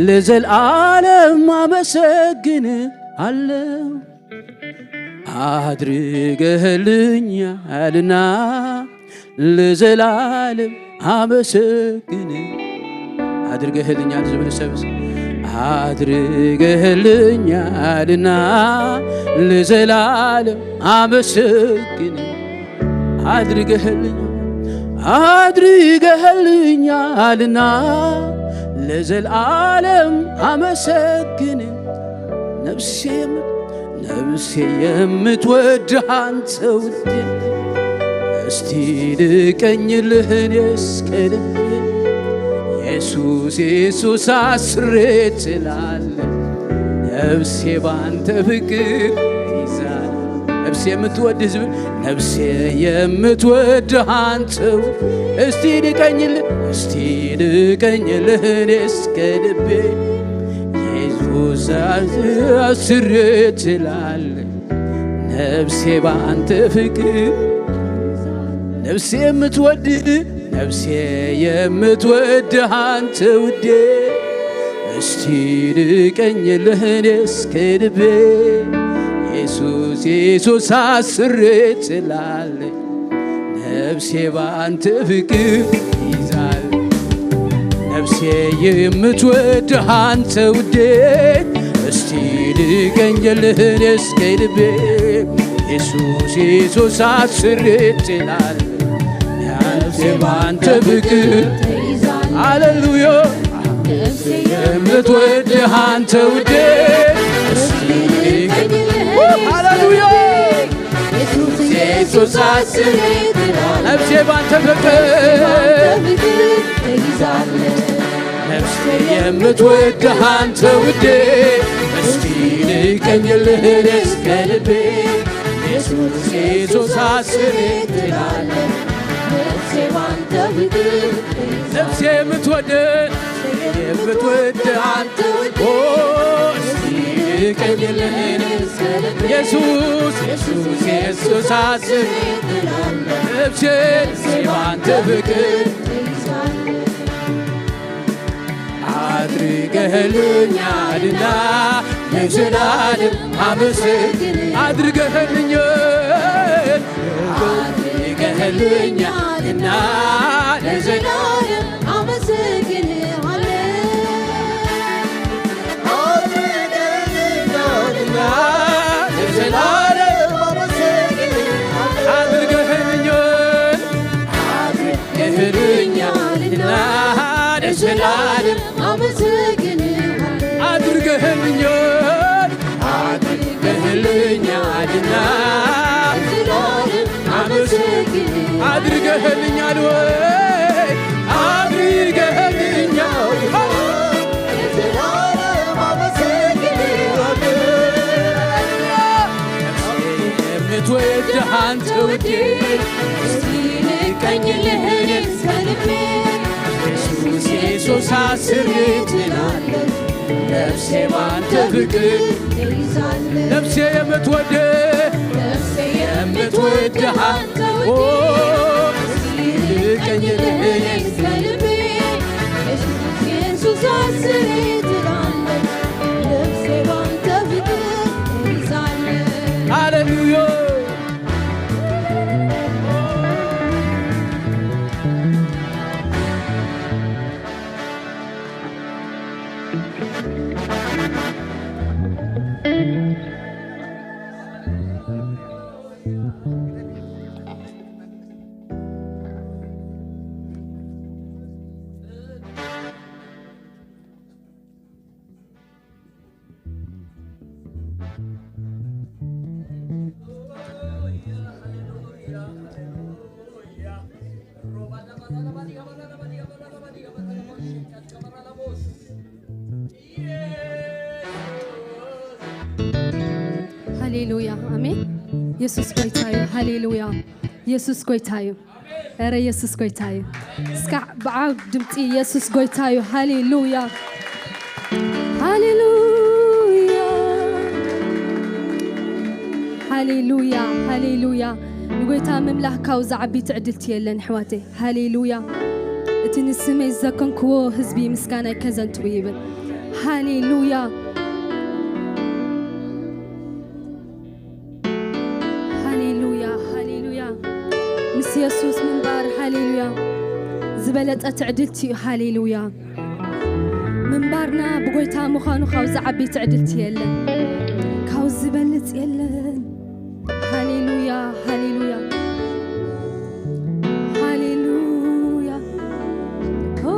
ለዘላለም አመሰግንሃለሁ። አድርገህልኛልና ለዘላለም አመሰግን። አድርገህልኛል ዝብል ሰብ እስኪ፣ አድርገህልኛልና ለዘላለም አመሰግን። አድርገህልኛል፣ አድርገህልኛልና ለዘላለም አመሰግን። ነፍሴም ነፍሴ የምትወድህ አንተ ውዴ፣ እስቲ ልቀኝልህ እኔ እስከ ልቤ። ኢየሱስ ኢየሱስ አስሬ ትላለህ፣ ነፍሴ ባንተ ፍቅር ይዛል። ነፍሴ የምትወድህ ህዝብ፣ ነፍሴ የምትወድህ አንተ ውዴ፣ እስቲ ልቀኝልህ፣ እስቲ ልቀኝልህ እኔ እስከ ልቤ። ኢየሱስ አስሬ ትላለህ፣ ነፍሴ ባንተ ፍቅር። ነፍሴ የምትወድህ፣ ነፍሴ የምትወድህ አንተ ውዴ፣ እስቲ ልቀኝልህ እኔ እስከ ልቤ። ኢየሱስ ኢየሱስ አስሬ ትላለህ፣ ነፍሴ ባንተ ፍቅር ይዛል። ነፍሴ የምትወድህ አንተ ውዴ፣ እስቲ ልቀኝልህ እኔ እስከ ልቤ። ኢየሱስ ኢየሱስ አስሬ ትላለህ፣ ነፍሴ ባንተ ፍቅር። ሃሌሉያ። ነፍሴ የምትወድህ አንተ ውዴ፣ እስቲ ልቀኝልህ። ሃሌሉያ። ኢየሱስ አስሬ ትላለህ፣ ነፍሴ ባንተ ፍቅር። ነፍሴ የምትወድህ አንተ ውዴ፣ እስቲ ልቀኝልህ እኔ እስከ ልቤ። ኢየሱስ ኢየሱስ አስሬ ትላለህ፣ ነፍሴ ባንተ ፍቅር። ነፍሴ የምትወድህ የምትወድህ አንተ ውዴ፣ ኦ፣ እስቲ ልቀኝልህ እኔ እስከ ልቤ። ኢየሱስ ኢየሱስ ኢየሱስ አስሬ ትላለህ፣ ነፍሴ ባንተ ፍቅር። አድርገህልኛልና ለዘላለም አመሰግን። አድርገህልኛል፣ አድርገህልኛልና ለዘላለም አመሰግንሃለሁ። አድርገህልኛልና ለዘላለም አመሰግንሃለሁ። አድርገህልኛል፣ አድርገህልኛልና ለዘላለም አመሰግንሃለሁ። አድርገህልኛል፣ አድርገህልኛልና ለዘላለም አመሰግንሃለሁ። አድርገህልኛል ወይ? አድርገህልኛል። ለዘላለም አመሰግንሃለሁ። የምትወድህ አንተ ውዴ፣ እስቲ ልቀኝልህ እኔ እስከ ልቤ። ኢየሱስ ኢየሱስ አስሬ ትላለህ፣ ነፍሴ ባንተ ፍቅር ተይዛለች። ነፍሴ የምትወድህ፣ ነፍሴ የምትወድህ ኦ፣ እስኪ ቀኝ ልቤን ከልቤ ኢየሱስ አስሬ ትላለች ነፍሴ ባንተ ፍቅር ይዛለች። ሃሌሉያ። ሃሌሉያ፣ ኣሜን። የሱስ ጎይታ እዩ። ሃሌሉያ፣ የሱስ ጎይታ እዩ። ኧረ የሱስ ጎይታ እዩ። እስካ ብዓብ ድምፂ የሱስ ጎይታ እዩ። ሃሌሉያ፣ ሃሌሉያ፣ ሃሌሉያ፣ ሃሌሉያ። ንጎይታ ምምላኽ ካብኡ ዝዓቢ ትዕድልቲ የለን ኣሕዋተይ። ሃሌሉያ። እቲ ንስመይ ዝዘከንክዎ ህዝቢ ምስጋናይ ከዘንትው ይብል። ሃሌሉያ። ሃሌሉያ፣ ሃሌሉያ። ምስ የሱስ ምንባር፣ ሃሌሉያ፣ ዝበለጸ ትዕድልቲ እዩ። ሃሌሉያ። ምንባርና ብጎይታ ምዃኑ ካብ ዝዓቢ ትዕድልቲ የለን። ካብ ዝበልጽ የለን። ሃሌሉያ፣ ሃሌሉያ፣ ሃሌሉያ። ኦ፣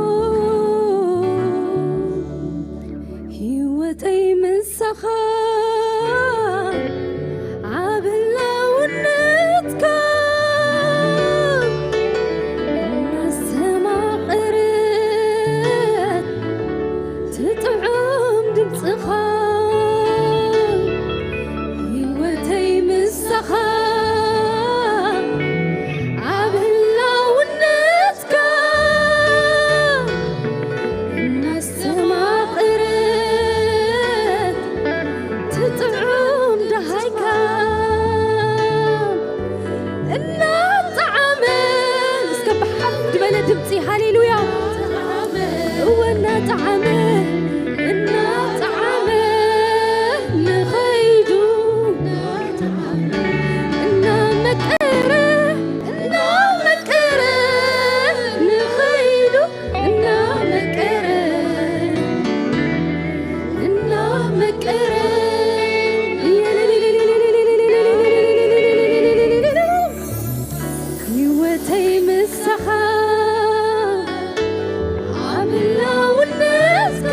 ህይወተይ ምሳኻ ኣብ ህላውነትካ እናስተማቐረት ትጥዑም ድምፅኻ ህይወተይ ምሳኻ ኣብ ህላውነትካ እናስተማቐረት ትጥዑም ደሃይካ እናጠዓመ እስከ ብሓፍ ዝበለ ድምፂ ሃሌሉያ እወ እናጠዓመ እናጠዓመ ንኸይዱ እናመቀረ እናመቀረ ንኸይዱ እናመቀረ እናመቀረ ህይወተይ ምሳኻ ኣብ ህላውነትካ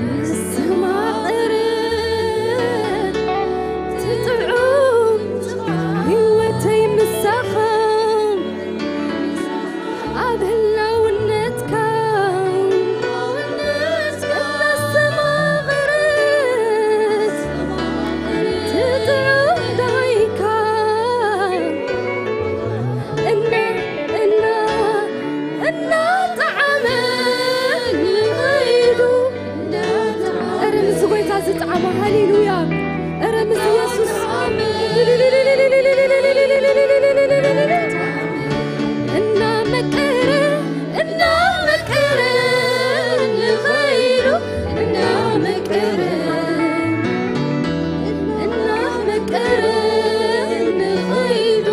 እናስተማቐረ ትጥዑም ህይወተይ ምሳኻ ኣብ ህላውነትካ እናስተማቐረት ትጥዑም ደሃይካ እና እና እናጠዓመ ንኸይዱ ኧረ ምስ ጎይታ ዝጠዓመ ሃሌሉያ ኧረ ምስ ኢየሱስ እናመቀረ እናመቀረ ንኸይዱ እናመቀረ እናመቀረ ንኸይዱ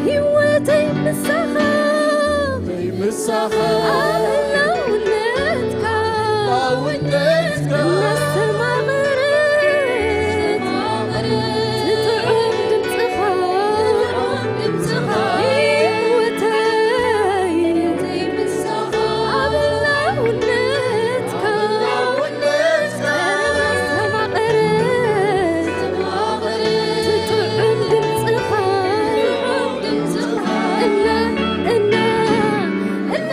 ህይወተይ ምሳኻ ምሳኻ ኣብ ህላውነትካ ህላውነትካ እናስተማቐረት ትጥዑም ድምፅኻ ህይወተይ ኣብ ህላውነትካ እናስተማቐረት ትጥዑም ድምፅኻ እና እና እና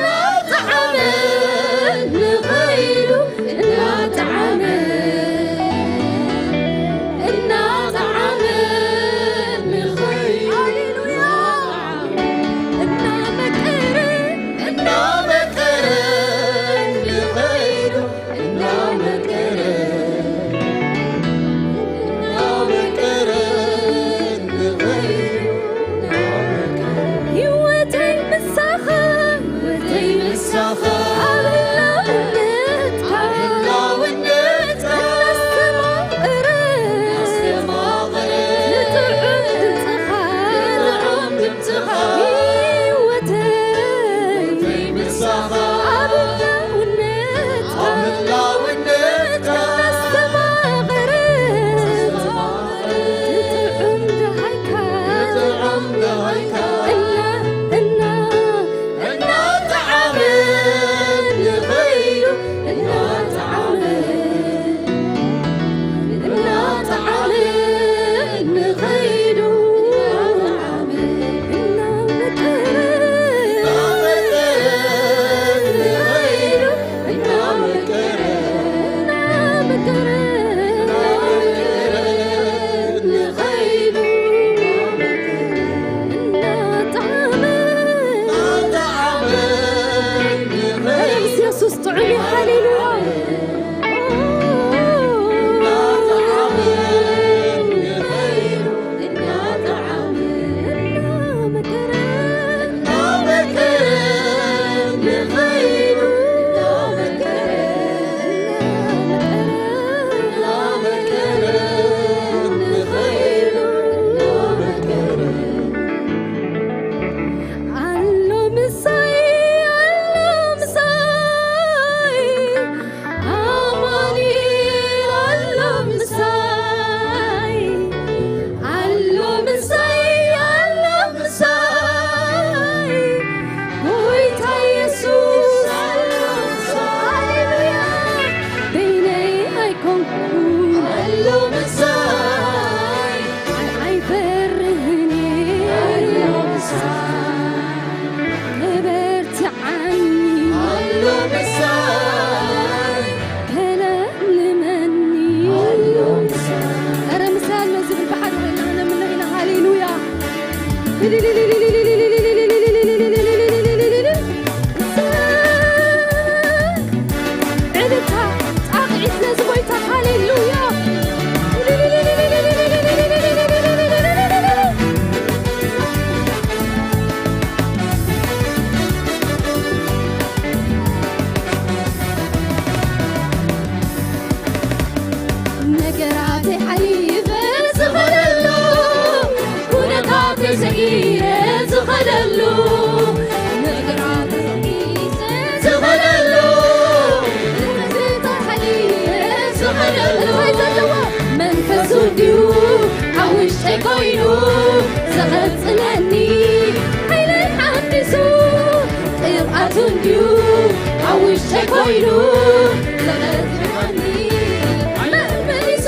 ዕልልታ፣ ጣቕዒት ነዚ ጎይታ፣ ሃሌሉያ። ነገራተይ ሓሊፈ ዝኸደሉ፣ ኩነታተይ ሰጊረ ዝኸደሉ፣ ነገራተይ ሓሊፈ ዝኸደሉ፣ ኩነታተይ ሓሊፈ ዝኸደሉ፣ እንታይ ዘለዎ? መንፈሱ እንድዩ ኣብ ውሽጠይ ኮይኑ ዘቐጽለኒ፣ ሓይለይ ሓዲሱ፣ ቅብኣቱ እንድዩ ኣብ ውሽጠይ ኮይኑ ዘቐጽለኒ፣ መመሊሱ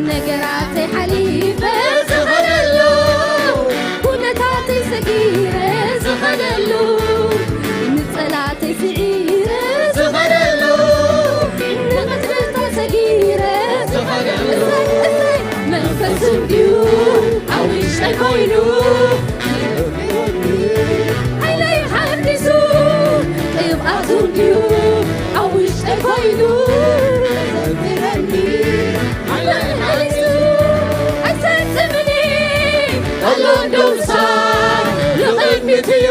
ነገራተይ ሓሊፈ ዝኸደሉ፣ ኩነታተይ ሰጊረ ዝኸደሉ፣ ንጸላተይ ስዒረ ዝኸደሉ፣ ንቐትርታ ሰጊረ ዝኸደሉ። እሰይ፣ እሰይ፣ መንፈሱ እንድዩ ኣብ ውሽጠይ ኮይኑ ሓይለይ ሓዲሱ፣ ቅብኣቱ እንድዩ ኣብ ውሽጠይ ኮይኑ ዘንብረኒ። ሓይለይ ሓዲሱ፣ ኣይሰጥምኒ ኣሎ እንዶ ምሳይ፣ ንቕድሚት እዩ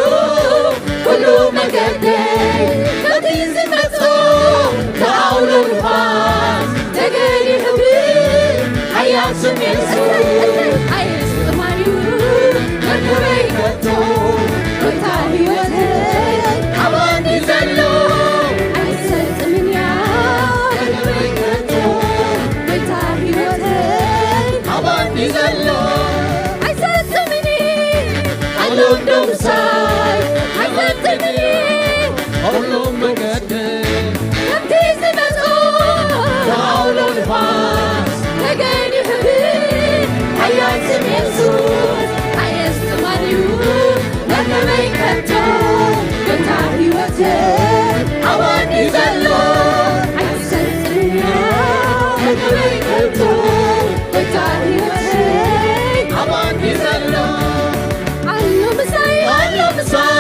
ኩሉ መገደይ። ነቲ ዝመጾ ብኣውሎ ንፋስ ተገሊሑ ግን ሓያል ስም የሱስ ኣየስጥማን እዩ መርከበይ ከቶ። ጎይታ ህይወተይ ኣባኒ ዘሎ ኣይሰጥምን እያ መርከበይ ከቶ። ጎይታ ህይወተይ ኣባኒ ዘሎ ኣይሰጥምን ኣሎ እንዶ ምሳይ ኣይሰጥምን ኩሉ መገደይ ከምቲ ዝመጾ ብኣውሎ ንፋስ ተገሊሑ ግን ሓያል ስም የሱስ ኣየስጥማን እዩ መርከበይ ከቶ። ጎይታ ህይወተይ ኣባኒ ዘሎ ኣይሰጥምና መርከበይ ከቶ። ጎይታ ህይወተይ ኣባኒ ዘሎ ኣሎ ምሳይ፣ ኣሎ ምሳይ፣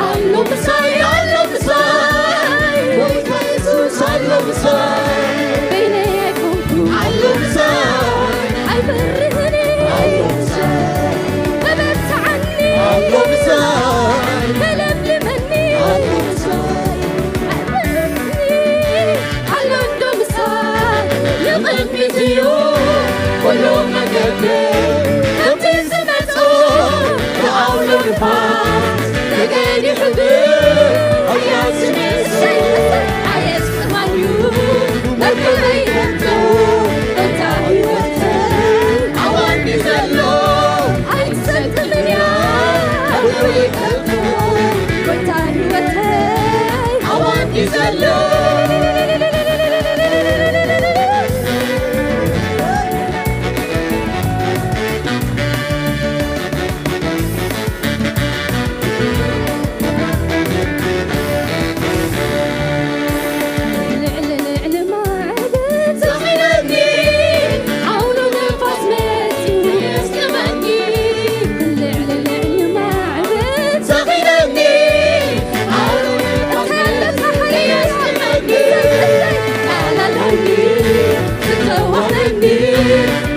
ኣሎ ምሳይ፣ ኣሎ ምሳይ፣ ጎይታ የሱስ ኣሎ ምሳይ። በይነይ ኣይኮንኩ ኣሎ ምሳይ፣ ኣይፈርህን ኣሎ ምሳይ፣ ተበርትዓኒ ኣሎ ምሳይ፣ ተለምልመኒ ኣሎ ምሳይ፣ ኣይፈርህኒ ኣሎ እንዶ ምሳይ። ንቕድሚት እዩ ኩሉ መገደይ። ከምቲ ዝመጾ ብኣውሎ ንፋስ ተገሊሑ ግን ሓያል ስም የሱስ ኣየስጥማን እዩ መርከበይ ከቶ። ጎይታ ህይወተይ ኣባኒ ዘሎ ኣይትሰጥምን እያ መርከበይ ከቶ። ጎይታ ህይወተይ ኣባኒ ዘሎ ልዕሊ ልዕሊ ማዕበል ዘኺረኒ፣ ዓውሎ ነፋስ መጺኡ የስጥመኒ። ልዕሊ ልዕሊ ማዕበል ዘኺረኒ፣ ዓውሎ ነፋስ መጺኡ የስጥመኒ። ቃል ኣለኒ፣ ዝተዋህበኒ፣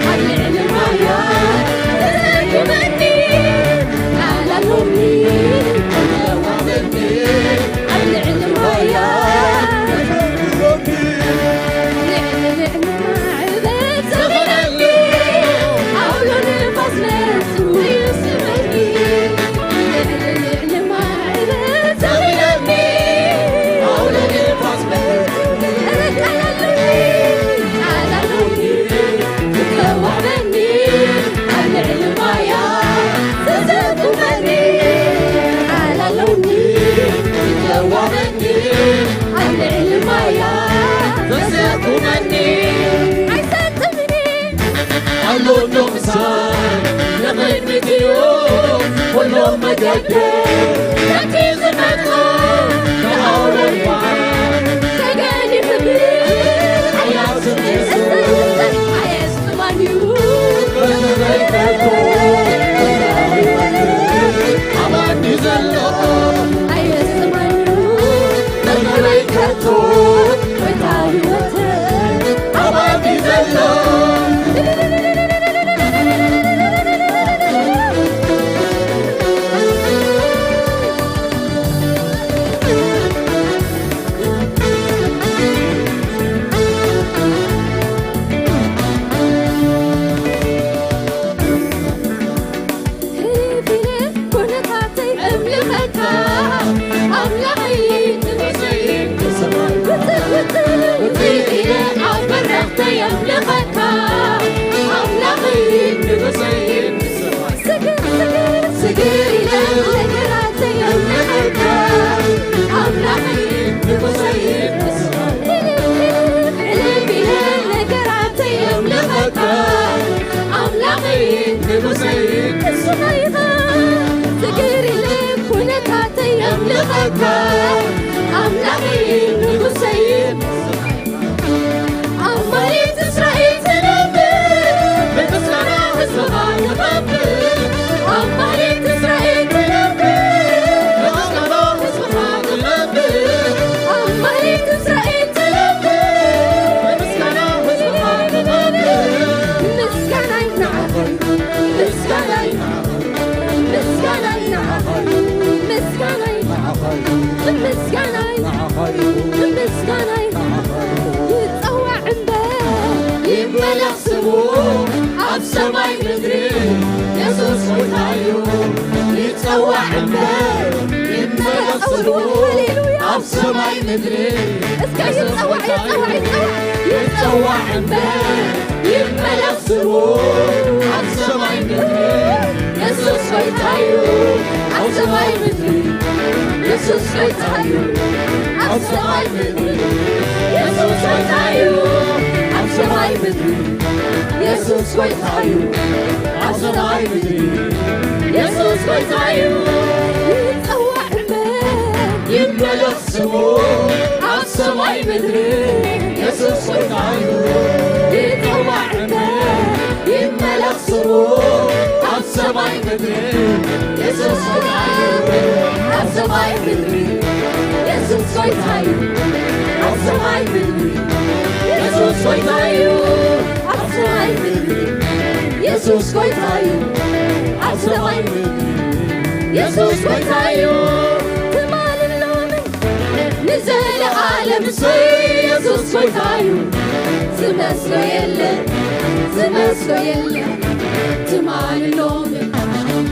ኣብ ልዕሊ ማያት ዘሰጉመኒ። ቃል ኣለኒ፣ ዝተዋህበኒ፣ ኣብ ልዕሊ ማያት ልዕሊ ልዕሊ ማዕበል ዘኺረኒ፣ ዓውሎ ነፋስ መጺኡ የስጥመኒ። ልዕሊ ልዕሊ ማዕበል ዘኺረኒ፣ ዓውሎ ነፋስ መጺኡ ቃል ኣለኒ፣ ቃል ኣለኒ፣ ዝተዋህበኒ፣ ኣብ ልዕሊ ማያት ዘሰጉመኒ። ቃል ኣለኒ፣ ዝተዋህበኒ፣ ኣብ ልዕሊ ማያት ዘሰጉመኒ። ኣይሰጥምኒ ኣሎ እንዶ ምሳይ፣ ንቕድሚት እዩ ኩሉ መገደይ። ነቲ ዝመጾ ብኣውሎ ንፋስ ተገሊሑ ግን ሓያል ስም የሱስ ኣየስጥማን እዩ ኣምላኸይ ንጉሰይ ኣብ መሬት እስራኤል ትነብር፣ ብምስጋና ህዝብኻ ትኸብር። ኣብ መሬት እስራኤል ትነብር፣ ብምስጋና ህዝብኻ ትኸብር። ኣብ መሬት እስራኤል ትነብር፣ ብምስጋና ህዝብኻ ትኸብር። ምስጋናይ ንዓኻ እዩ፣ ምስጋናይ ንዓኻ እዩ፣ ምስጋናይ ንዓኻ እዩ፣ ምስጋናይ ንዓኻ እዩ፣ ምስጋናይ ንዓኻ እዩ፣ ምስጋናይ ንዓኻ እዩ። ይጸዋዕ እምበር ይመለኽ ስሙ ኣብ ሰማይ ምድሪ፣ የሱስ ጎይታ እዩ። ይጸዋዕ እምበር ይመለኽ ስሙ፣ ሃሌሉያ። ኣብ ሰማይ ምድሪ እስከ ይጸዋዕ፣ ይጸዋዕ፣ ይጸዋዕ፣ ይጸዋዕ እምበር ይመለኽ ስሙ ኣብ ሰማይ ምድሪ፣ የሱስ ጎይታ እዩ። ኣብ ሰማይ ምድሪ የሱስ ጎይታ እዩ። ኣብ ሰማይ ምድሪ የሱስ ጎይታ እዩ። ኣብ ሰማይ ምድሪ የሱስ ጎይታ እዩ። ኣብ ሰማይ ምድሪ የሱስ ጎይታ እዩ። ይጸዋዕ እምበር ይመለኽ ስሙ ኣብ ሰማይ ምድሪ፣ የሱስ ጎይታ እዩ። ይጸዋዕ እምበር ይመለኽ ስሙ ኣብ ሰማይ ምድሪ፣ የሱስ ጎይታ እዩ። ኣብ ሰማይ ምድሪ የሱስ ጎይታ እዩ። ኣብ ሰማይ ምድሪ የሱስ ጎይታ እዩ። ኣብ ሰማይ ምድሪ የሱስ ጎይታ እዩ። ኣብ ሰማይ ምድሪ የሱስ ጎይታ እዩ። ትማልን ሎምን ንዘለዓለም ሰይ የሱስ ጎይታ እዩ። ዝመስሎ የለን፣ ዝመስሎ የለን። ትማልን ሎምን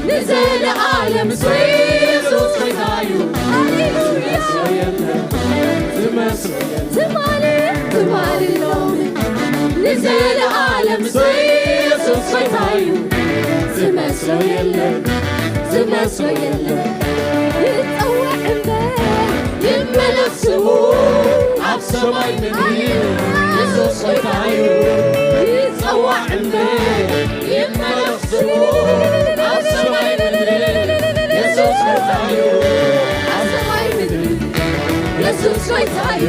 ንዘለዓለም ሰይ የሱስ ጎይታ እዩ። ሃሌሉያ። ዝመስሎ የለን፣ ዝመስሎ የለን። ትማልን፣ ትማልን ሎምን ንዘለዓለም ሰይ የሱስ ጎይታ እዩ። ዝመስሎ የለን፣ ዝመስሎ የለን። ይጸዋዕ እምበር ይመለኽ ስሙ ኣብ ሰማይ ምድሪ፣ የሱስ ጎይታ እዩ። ይጸዋዕ እምበር ይመለኽ ስሙ ኣብ ሰማይ ምድሪ፣ የሱስ ጎይታ እዩ። ኣብ ሰማይ ምድሪ የሱስ ጎይታ እዩ።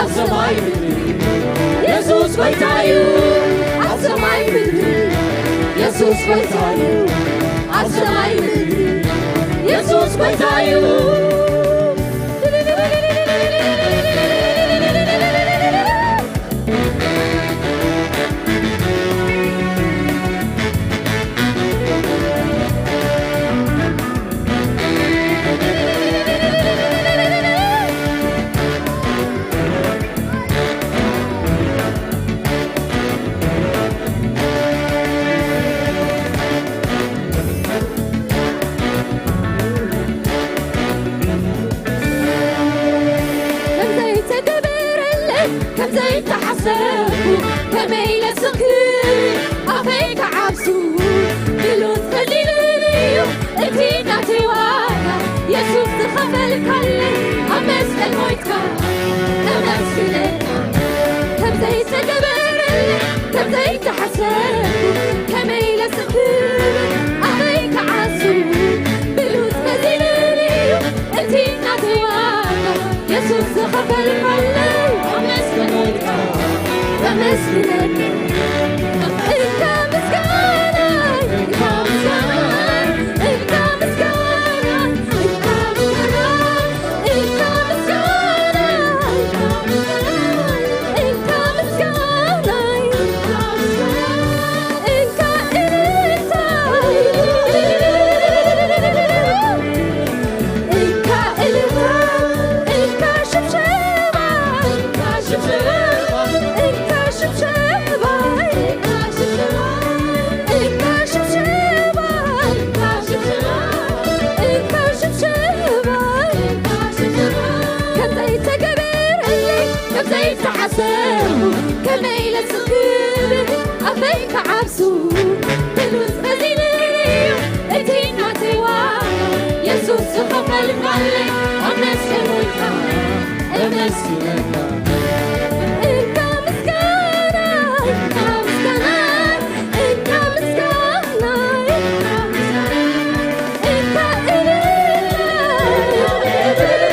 ኣብ ሰማይ ምድሪ የሱስ ጎይታ እዩ። ኣብ ሰማይ ምድሪ የሱስ ጎይታ እዩ። ኣብ ሰማይ ምድሪ የሱስ ጎይታ እዩ። ከም ዘይተገበረለይ፣ ከም ዘይተሓሰብኩ፣ ከመይ ኢለ ስኽር ኣፈይ ክዓብሱ? ብሉጽ መዚኑኒ እዩ እቲ ናተይ ዋጋ፣ የሱስ ዝኸፈልካለይ ኣብ መስቀል ሞይትካ፣ እመስግነካ። ከም ዘይተገበረለይ፣ ከም ዘይተሓሰብኩ፣ ከመይ ኢለ ስኽር ኣፈይ ክዓብሱ? ብሉጽ መዚኑኒ እዩ እቲ ናተይ ዋጋ፣ የሱስ ዝኸፈልካለይ ኣብ መስቀል ሞይትካ፣ እመስግነካ። እንካ ምስጋና፣ እንካ ምስጋና፣ እንካ ምስጋና፣ እንካ ምስጋና፣ እንካ ምስጋና፣ እንካ ምስጋና፣ እንካ ምስጋና፣ እንካ ምስጋና፣ እንካ እልልታ፣ እንካ እልልታ፣ እንካ ሽብሸባ፣ እንካ ሽብሸባ፣ እንካ ሽብሸባ፣ እንካ ሽብሸባ፣ እንካ ሽብሸባ፣ እንካ ሽብሸባ፣ እንካ ሽብሸባ። ከም ዘይተገበረለይ፣ ከም ዘይተሓሰቡ፣ ከመይ ኢለ ስክብ ኣፈይ ክዓብሱ? ብሉጽ መዚኑኒ እዩ እቲ ናተይ ዋጋ፣ የሱስ ዝኸፈልካለይ ኣብ መስቀል ሞይትካ፣ እመስግነካ። እንካ ምስጋና፣ እንካ ምስጋና፣ እንካ ምስጋና፣ እንካ ምስጋና፣ እንካ እልልታ።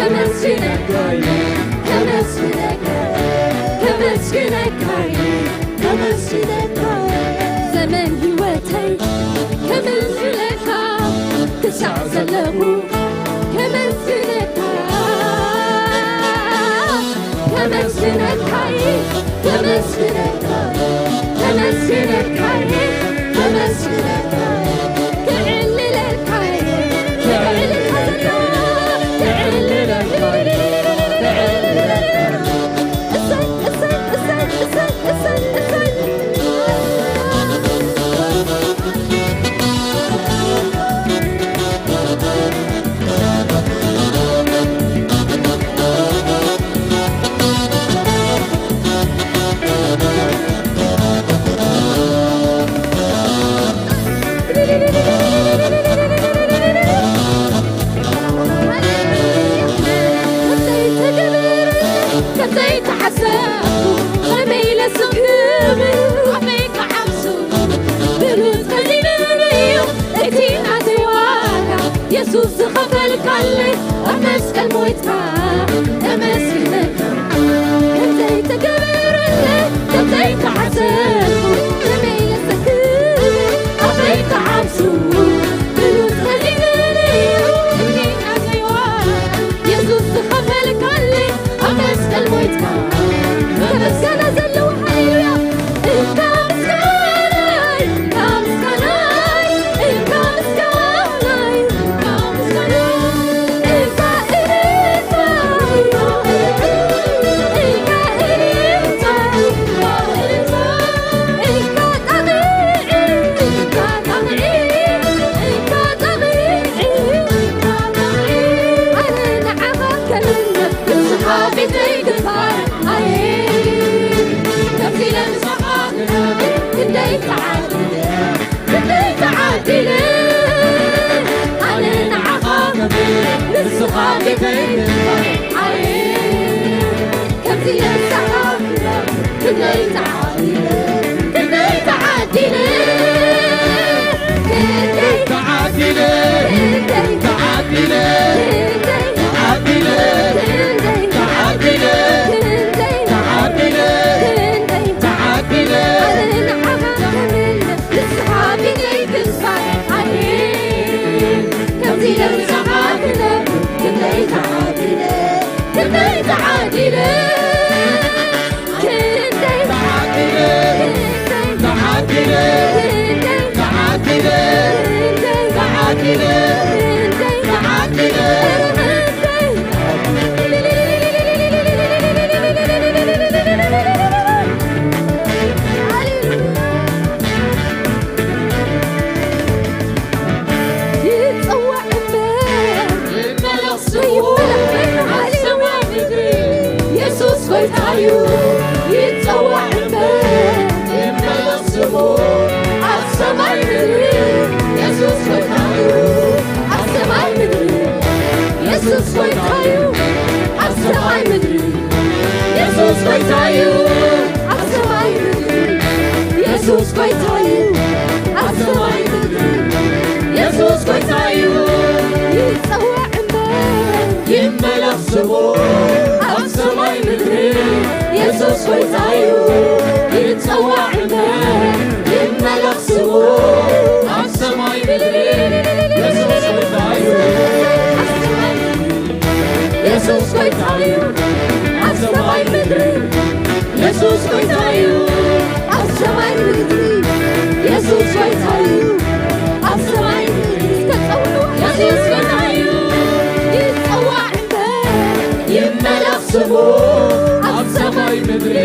ከመስግነካ እዩ፣ ከመስግነካ፣ ከመስግነካ እዩ፣ ከመስግነካ እዩ። ዘመን ህይወተይ ከመስግነካ ክሳዕ ዘለኹ ከመስግነካ፣ ከመስግነካ እዩ፣ ከመስግነካ፣ ከመስግነካ እዩ፣ ከመስግነካ እዩ። የሱስ ዝኸፈልካለይ ኣብ መስቀል ሞይትካ፣ እመስግነካ። ከምዘይተገበረለ ከምዘይተሓሰብኩ ተመይለሰክብ ኣፈይ ተዓብሱ ብሉጽ መዚንንዩ እኒ ኣዘይዋ የሱስ ዝኸፈልካለይ ኣብ መስቀል ሞይትካ። ከምስጋና ዘለዎ ሃሌሉያ። እንካ ምስጋናይ፣ እንካ ምስጋናይ፣ እንካ ምስጋናይ፣ እንካ ምስጋናይ፣ እንካ እልልታ፣ እንካ እልልታ፣ እንካ እልልታ፣ እንካ ጣቕዒ፣ እንካ ጣቕዒ፣ እንካ ጣቕዒ፣ እንካ ጣቕዒ። ኣነ ንዓኻ ከልምድ ንስኻ ቤተይ ግንባር ኣየ። ከምዚ ለምሳኻ ክነብር ክንደይ ተዓዲለ፣ ክንደይ ተዓዲለ። ኣነ ንዓኻ ከብር ንስኻ ቤተይ ግንባር ኣየ። ከምዚ ለምሳኻ ክነብር ክንደይ ተዓዲለ፣ ክንደይ ተዓዲለ። ይጸዋዕ እምበር ይመለኽ ስሙ ኣብ ሰማይ ምድሪ። የሱስ ጎይታ እዩ። ይጸዋዕ እምበር ይመለኽ ስሙ ኣብ ሰማይ ምድሪ። የሱስ ጎይታ እዩ። ኣብ ሰማይ ምድሪ የሱስ ጎይታ እዩ። ኣብ ሰማይ ምድሪ የሱስ ጎይታ እዩ። ኣብ ሰማይ ምድሪ የሱስ ጎይታ እዩ። ኣብ ሰማይ ምድሪ የሱስ ጎይታ እዩ። ይጸዋዕ እምበር ይመለኽ ስሙ ኣብ ሰማይ ምድሪ። የሱስ ጎይታ እዩ። ይጸዋዕ እምበር ይመለኽ ስሙ ኣብ ሰማይ ምድሪ። የሱስ ጎይታ እዩ። ኣብ ሰማይ ምድሪ የሱስ ጎይታ እዩ። ኣብ ሰማይ ምድሪ የሱስ ጎይታ እዩ። ኣብ ሰማይ ምድሪ የሱስ ጎይታ እዩ። ኣብ ሰማይ ምድሪ እስከ ጸውዕዋ። የሱስ ጎይታ እዩ። ይጸዋዕ እምበር ይመለኽ ስሙ ኣብ ሰማይ ምድሪ።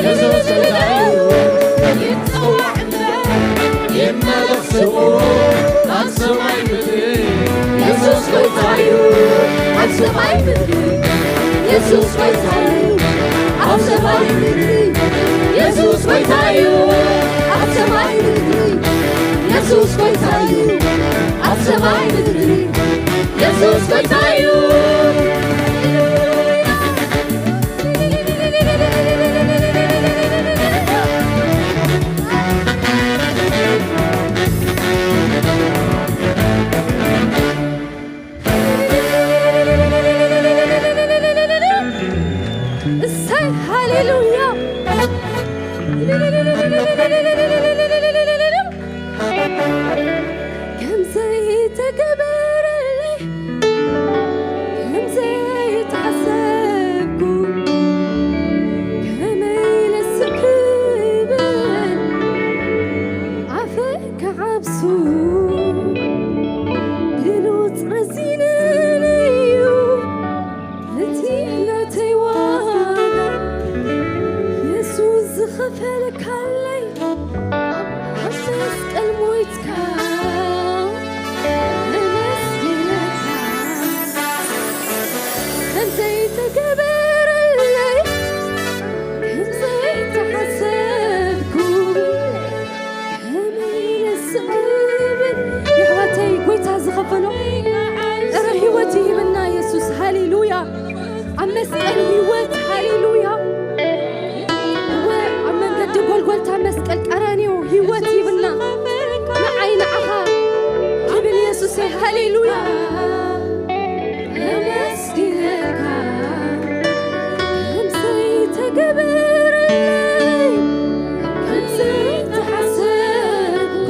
የሱስ ጎይታ እዩ። ይጸዋዕ እምበር ይመለኽ ስሙ ኣብ ሰማይ ምድሪ። የሱስ ጎይታ እዩ። ኣብ ሰማይ ምድሪ የሱስ ጎይታ እዩ። ኣብ ሰማይ ምድሪ የሱስ ጎይታ እዩ። ኣብ ሰማይ ምድሪ የሱስ ጎይታ እዩ። ኣብ ሰማይ ምድሪ የሱስ ጎይታ እዩ። ሲንንዩ እቲ ናተይ ዋጋ የሱስ ዝኸፈለካለይ ኣብ መስቀል ሞይትካ ነመስግነካ። ከምዘይተገበረለይ ከምዘይተሓሰብኩ ከመይ ኢለ ስቕ ክብል? የሕዋተይ፣ ጎይታ ዝኸፈሎ እረ ህይወት ይህብና የሱስ። ሃሌሉያ። ኣብ መስቀል ህይወት፣ ሃሌሉያ። እወ፣ ኣብ መንገዲ ጎልጎልታ መስቀል ቀራንዮ ህይወት ይህብና። ንዓይ ንዓኻ ይብል የሱሰይ። ሃሌሉያ። ነመስግነካ። ከምዘይተገበረለይ ከምዘይተሓሰብኩ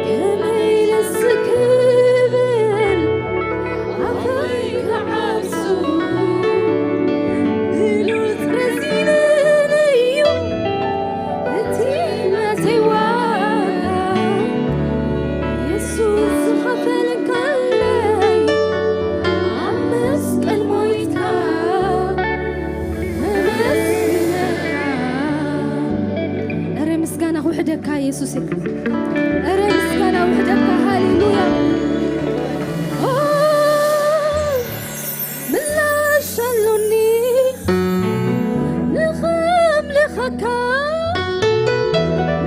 ከመይ ኢለ ስቕ ክብል ኣፈይ ክዓብሱ ብሉጽ ረዚንንዩ እቲ ናተይ ዋጋ የሱስ ዝኸፈለካለይ ኣብ መስቀል ሞይትካ ነመስግነካ። እረ ምስጋና ውሕደካ የሱስ፣ እረ ምስጋና ውሕደካ። ሃሌሉያ። ኦ፣ ምላሽ ኣሎኒ ንኸምልኸካ፣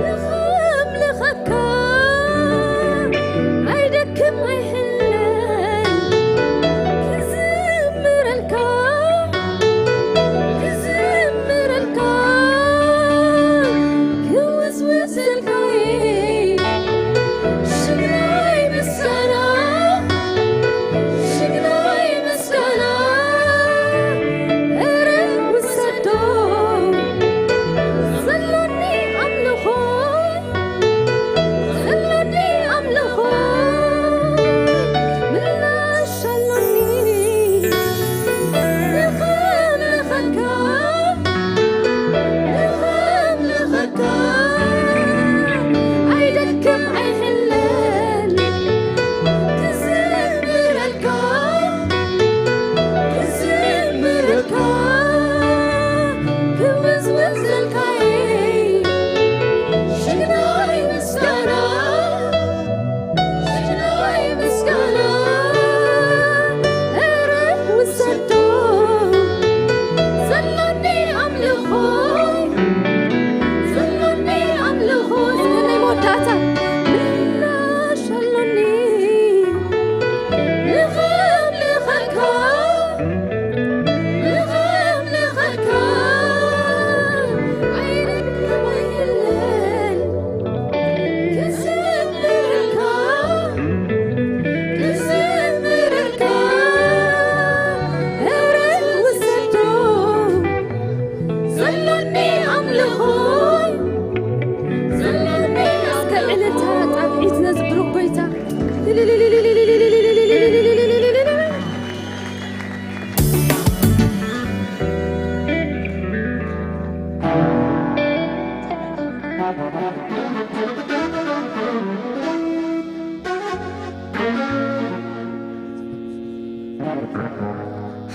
ንኸምልኸካ። ኣይደክም ኣይሕለል ክዝምረልካ፣ ክዝምረልካ። ክውዝውዘልካይ ሽግናይ ምስጋና፣ ሽግናይ ምስጋና። እረ ውሰዶ ዘሎኒ ኣምልኾ፣ ዘሎኒ ኣምልኾ። ምላሽ ኣሎኒ ንኸምልኸካ፣ ንኸምልኸካ። ኣይደክም ኣይሕለል ክዝምረልካ፣ ክዝምረልካ። ክውዝውዘልካይ ሽግናይ ምስጋና፣ ሽግናይ ምስጋና። እረ ውሰዶ ዘሎኒ ኣምልኾ፣ ዘሎኒ ኣምልኾ። እስከ ናይ መወዳእታ ምላሽ ኣሎኒ ንኸምልኸካ፣ ንኸምልኸካ። ኣይደክም ኣይሕለል ክዝምረልካ፣ ክዝምረልካ። እረ ውሰዶ ዘሎኒ ኣምልኾ፣ ዘሎኒ እስከ እልልታ ጣቕዒት ነዚ ብሩኽ ጎይታ።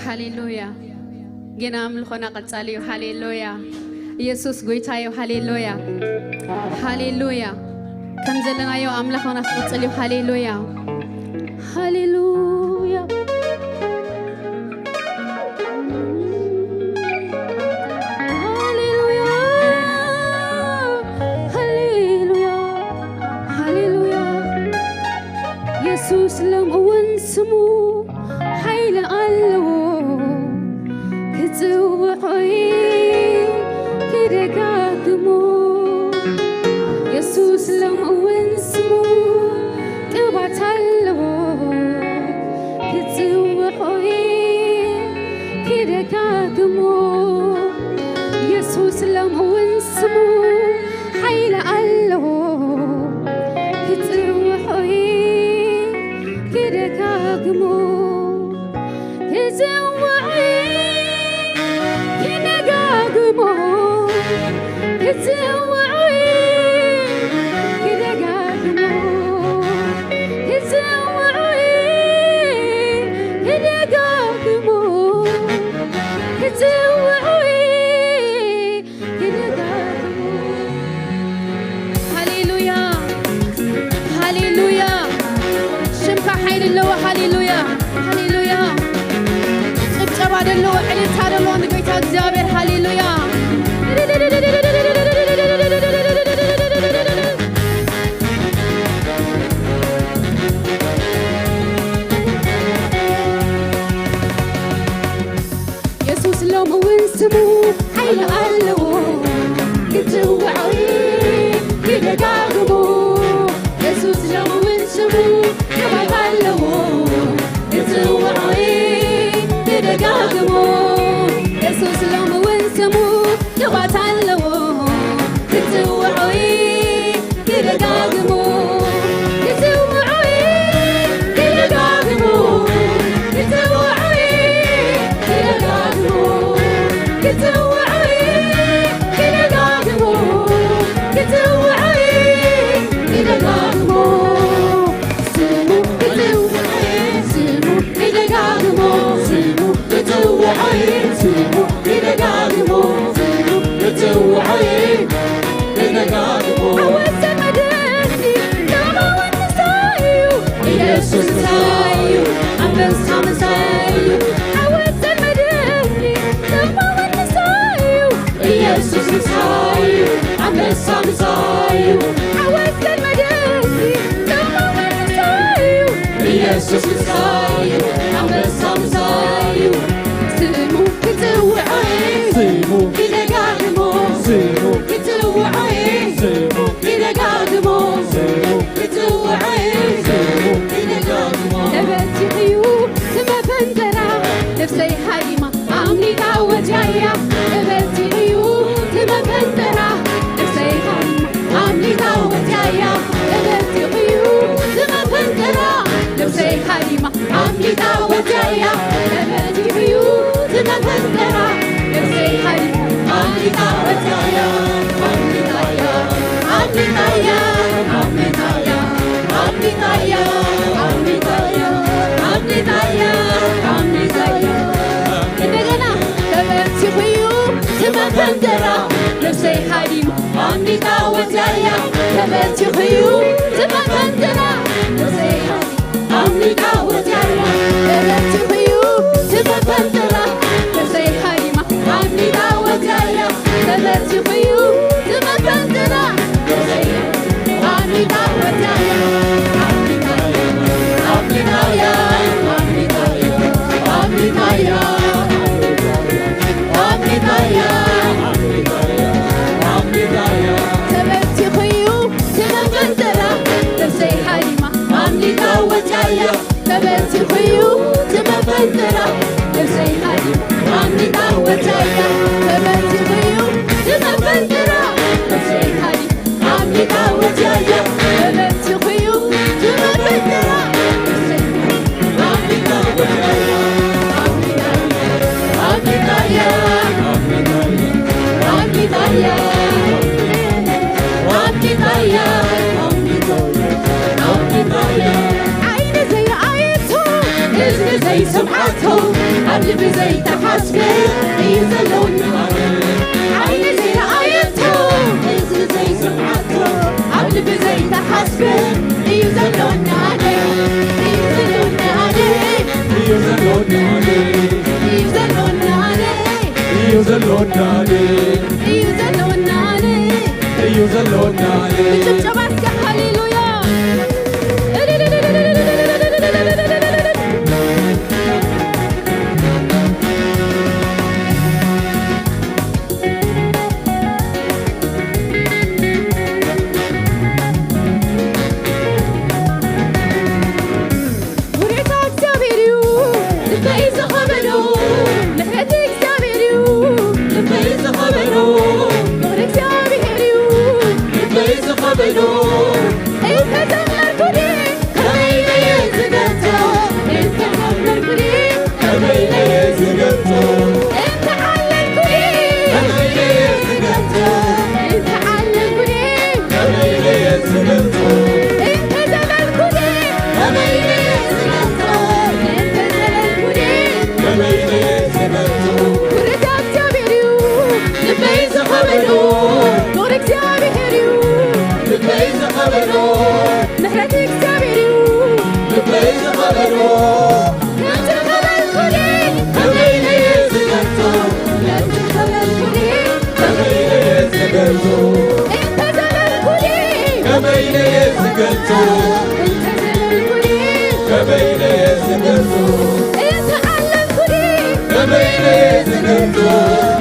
ሃሌሉያ። ጌና ኣምልኾና ቀጻሊ እዩ። ሃሌሉያ። ኢየሱስ ጎይታ እዩ። ሃሌሉያ። ሃሌሉያ። ከም ዘለናዮ ኣምላኽና ክቕጽል እዩ። ሃሌሉያ። ሃሌሉያ። ሃሌሉያ። ሃሌሉያ። ሃሌሉያ። የሱስ ሎም እውን ስሙ ሓይሊ ኣለዎ፣ ክጽውዖ ክደጋግሞ። የሱስ ሎም እውን ስሙ ቅባት ኣለዎ፣ ክጽውዖ ክደጋግሞ። የሱስ ሎም እውን ስሙ ሓይሊ ኣለዎ፣ ክጽውዖ ክደጋግሞ። ክጽውዖ ክደጋግሞ፣ ክጽውዖ ክደጋግሞ፣ ክጽውዖ ሃሌሉያ። ጭብጨባ ደለዎ፣ ዕልልታ ደለዎ ንጎይታ እግዚኣብሔር። ሃሌሉያ። የሱስ ሎሚ እውን ስሙ ሓይሊ ኣለዎ፣ ክትውዖ ይደጋግሞ። የሱስ ሎሚ እውን ስሙ ቅባት ኣለዎ፣ ክትውዖ ይደጋግሞ። የሱስ ሎሚ እውን ስሙ ቅባት ኣለዎ፣ ክትውዖ ይደጋግሞ። ክትውዖ ይደጋግሞ። ክትውዖ ይደጋግሞ። ክትውዖ ይደጋግሞ። ክትውዖ ይደጋግሞ። ስሙ ክትውዖ፣ ስሙ ይደጋግሞ። ስሙ ክትውዖ፣ ስሙ ይደጋግሞ። ስሙ ክትውዖ፣ ይደጋግሞ። ዓወት ዘመደኒ፣ ግርማዊ ምሳዩ፣ ኢየሱስ ምሳዩ፣ ኣንበሳ ምሳዩ። ዓወት ዘመደኒ፣ ግርማዊ ምሳዩ፣ ኢየሱስ ምሳዩ፣ ኣንበሳ ምሳዩ። ዓወት ዘመደኒ፣ ግርማዊ ምሳዩ፣ ኢየሱስ ምሳዩ፣ ኣንበሳ ምሳዩ። ስሙ ክትውዖ፣ ስሙ ይደጋግሞ። ስሙ ክትውዖ፣ ስሙ ይደጋግሞ። ስሙ ክትውዖ፣ ስሙ ይደጋግሞ። ተበቲኽዩ ዝመፈንጠራ፣ ነፍሰይ ሃዲማ ኣምሊጣ ወጽያያ። ተበቲኽዩ ዝመፈንጠራ፣ ነፍሰይ ሃዲማ ኣምሊጣ ወጽያያ። ተበቲኽዩ ዝመፈንጠራ፣ ነፍሰይ ሃዲማ ኣምሊጣ ወጽያያ። ተበቲኽዩ ዝመፈንጠራ፣ ነፍሰይ ሃዲማ ኣምሊጣ ወጽያያ። ኣምሊጣያ፣ ኣምሊጣያ፣ ኣምሊጣያ፣ ኣምሊጣያ፣ ኣምሊጣያ፣ ኣምሊጣያ፣ ኣምሊጣያ። እንደገና ተበቲኹዩ ዝመፈንጠራ፣ ነፍሰይ ሃዲማ ኣምሊጣ ወጽያያ። ተበቲኹዩ ዝመፈንጠራ፣ ነፍሰይ ሃዲማ ኣምሊጣ ወጽያያ። ተበቲኹዩ ዝመፈንጠራ፣ ነፍሰይ ሃዲማ ኣምሊጣ ወጽያያ። ተበቲኹዩ ዝመፈንጠራ፣ ነፍሰይ ኣምሊጣ ወጽያያ። ኣምሊጣያ፣ ኣምሊጣያ፣ ኣምሊጣያ፣ ኣምሊጣያ፣ ኣምሊጣያ፣ ኣምሊጣያ። ተበቲኹዩ ዝመፈንጠራ፣ ነፍሰይ ሃዲማ ኣምሊጣ ወጽያያ። ተበቲኹዩ ዝመፈንጠራ፣ ነፍሰይ ሃዲማ ኣምሊጣ ወጽያያ። ተበቲኹዩ ዝመፈንጠራ፣ ነፍሰይ ሃዲማ ኣምሊጣ ወጽያያ። ተበቲኹዩ ዝመፈንጠራ፣ ነፍሰይ ሃዲማ ኣምሊጣ ወጽያያ። ኣምሊጣያ፣ ኣምሊጣያ፣ ኣምሊጣያ፣ ኣምሊጣያ። ዓይኒ ዘይረኣየቶ፣ እዝኒ ዘይሰምዓቶ፣ ኣብ ልቢ ዘይተሓስበ እዩ ዘሎ። ዓይኒ ዘይረኣየቶ፣ እዝኒ ዘይሰምዓቶ፣ ኣብ ልቢ ዘይተሓስበ እዩ ዘሎ። እዩ ዘሎ። እዩ ዘሎ። እዩ ዘሎ። እዩ ዘሎ። እዩ ዘሎ። እዩ ዘሎ። ብጭብጨባ እስከ ሃሌሉያ።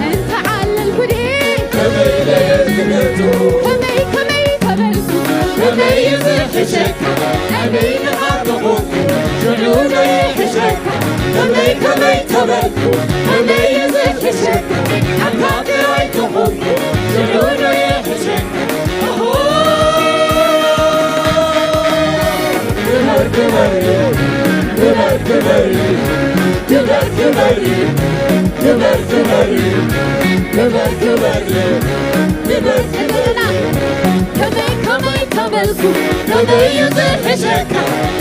እንተዓለልኩ ድየ ከመይ ኢለ ዝገልጾ? ከመይ ከመይ ተበልኩ? ከመይ እዩ ዝሕሸካ? ኣበይ ኢኻ ተኾንኩ? ሽዑ ዶ ይሕሸካ? ከመይ ከመይ ተበልኩ? ከመይ እዩ ዝሕሸካ? ኣታ ጥራይ ተኾንኩ? ሽዑ ዶ ይሕሸካ? ኦሆ! ክበር ክበር እዩ፣ ክበር ክበር እዩ፣ ክበር ክበር እዩ፣ ክበር ክበር እዩ፣ ክበር ክበር እዩ፣ ክበር ክበር እዩ። ከመይ ከመይ ተበልኩ፣ ከመይ እዩ ዝሕሸካ?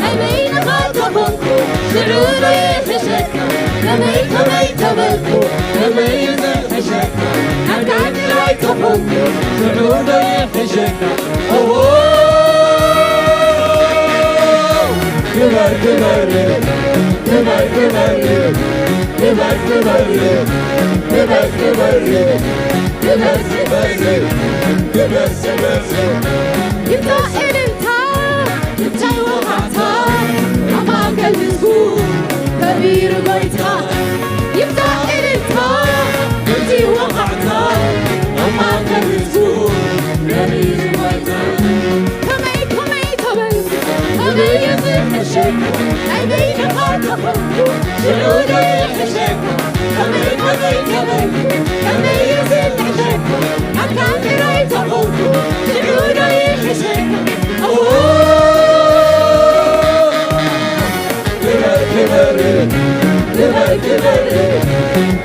ኣበይ ኢኻ ተኾንኩ፣ ሽዑ ዶ ይሕሸካ? ከመይ ከመይ ተበልኩ፣ ከመይ እዩ ዝሕሸካ? ኣካል ጥራይ ተኾንኩ፣ ሽዑ ዶ ይሕሸካ? ኦሆ! ክበር ክበር፣ ክበር ክበር፣ ክበር ክበር፣ ክበር ክበር፣ ክበር ክበር፣ ክበር ክበር። ይብዛሕ እልልታ፣ ይብዛሕ ወኻዕታ፣ ኣብ ማእከል ህዝቡ ከቢሩ ጎይታ። ይብዛሕ እልልታ፣ ይብዛሕ ወኻዕታ፣ ኣብ ማእከል ህዝቡ ከቢሩ ጎይታ። ከመይ ከመይ ተበልኩ፣ ከመይ እዩ ዝሕሸካ? ኣበይ ኢኻ ተኾንኩ፣ ሽዑ ዶ ይሕሸካ? ከመይ ከመይ ተበልኩ፣ ከመይ እዩ ዝሕሸካ? ኣካል ጥራይ ተኾንኩ፣ ሽዑ ዶ ይሕሸካ? ኦ! ክበር ክበር፣ ክበር ክበር፣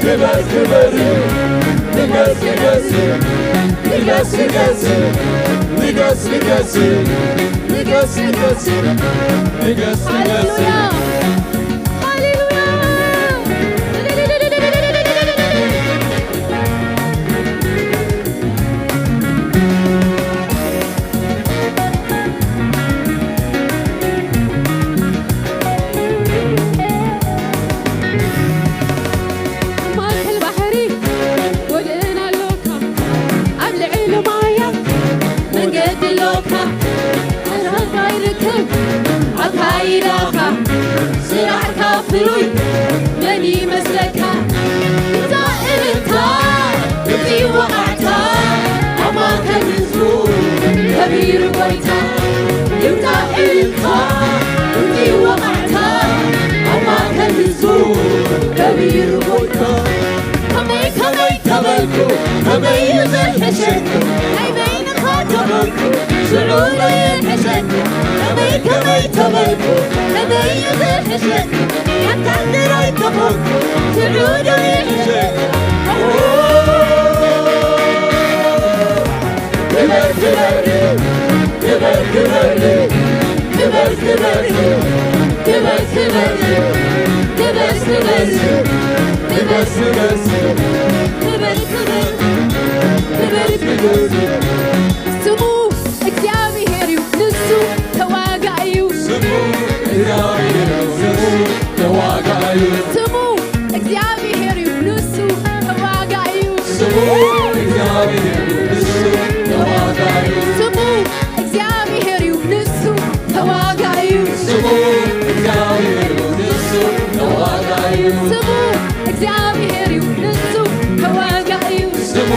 ክበር ክበር፣ ንገስ ንገስ፣ ንገስ ንገስ፣ ንገስ ንገስ፣ ንገስ ንገስ፣ ንገስ ንገስ። ሃሌሉያ! ሃሌሉያ! ኣብ ማእከል ባሕሪ ወደን ኣሎካ፣ ኣብ ልዕሊ ማያት መንገዲ ኣሎካ። ኣስራሕካ ይርከብ ኣካይዳኻ፣ ስራሕካ ፍሉይ መን ይመስለካ? ይብዛሕ እልልታ፣ ይብዛሕ ወቓዕታ፣ ኣብ ማእከል ህዝቡ ከቢሩ ጎይታ። ይብዛሕ እልልታ፣ ይብዛሕ ወቓዕታ፣ ኣብ ማእከል ህዝቡ ከቢሩ ጎይታ። ከመይ ከመይ ተበልኩ፣ ከመይ እዩ ዝሕሸኩ? ናይ በይንኻ ተኾንኩ፣ ሽዑ ዶ ይሕሸኩ? ከመይ ከመይ ተበልኩ፣ ከመይ እዩ ዝሕሸኩ? ኣታ ጥራይ ተኾንኩ፣ ሽዑ ዶ ይሕሸኩ? ክበር ክበር፣ ክበር ክበር፣ ክበር ክበር፣ ክበር ክበር፣ ክበር ክበር፣ ክበር ክበር፣ ክበር ክበር። ስሙ እግዚኣብሔር እዩ፣ ንሱ ተዋጋኢ እዩ። ስሙ እግዚኣብሔር እዩ፣ ንሱ ተዋጋኢ እዩ። ስሙ እግዚኣብሔር እዩ፣ ንሱ ተዋጋኢ እዩ። ስሙ እግዚኣብሔር እዩ፣ ንሱ ተዋጋኢ እዩ። ስሙ እግዚኣብሔር እዩ፣ ንሱ ተዋጋኢ እዩ። ስሙ እግዚኣብሔር እዩ፣ ንሱ ተዋጋኢ እዩ። ስሙ እግዚኣብሔር እዩ፣ ንሱ ተዋጋኢ እዩ። ስሙ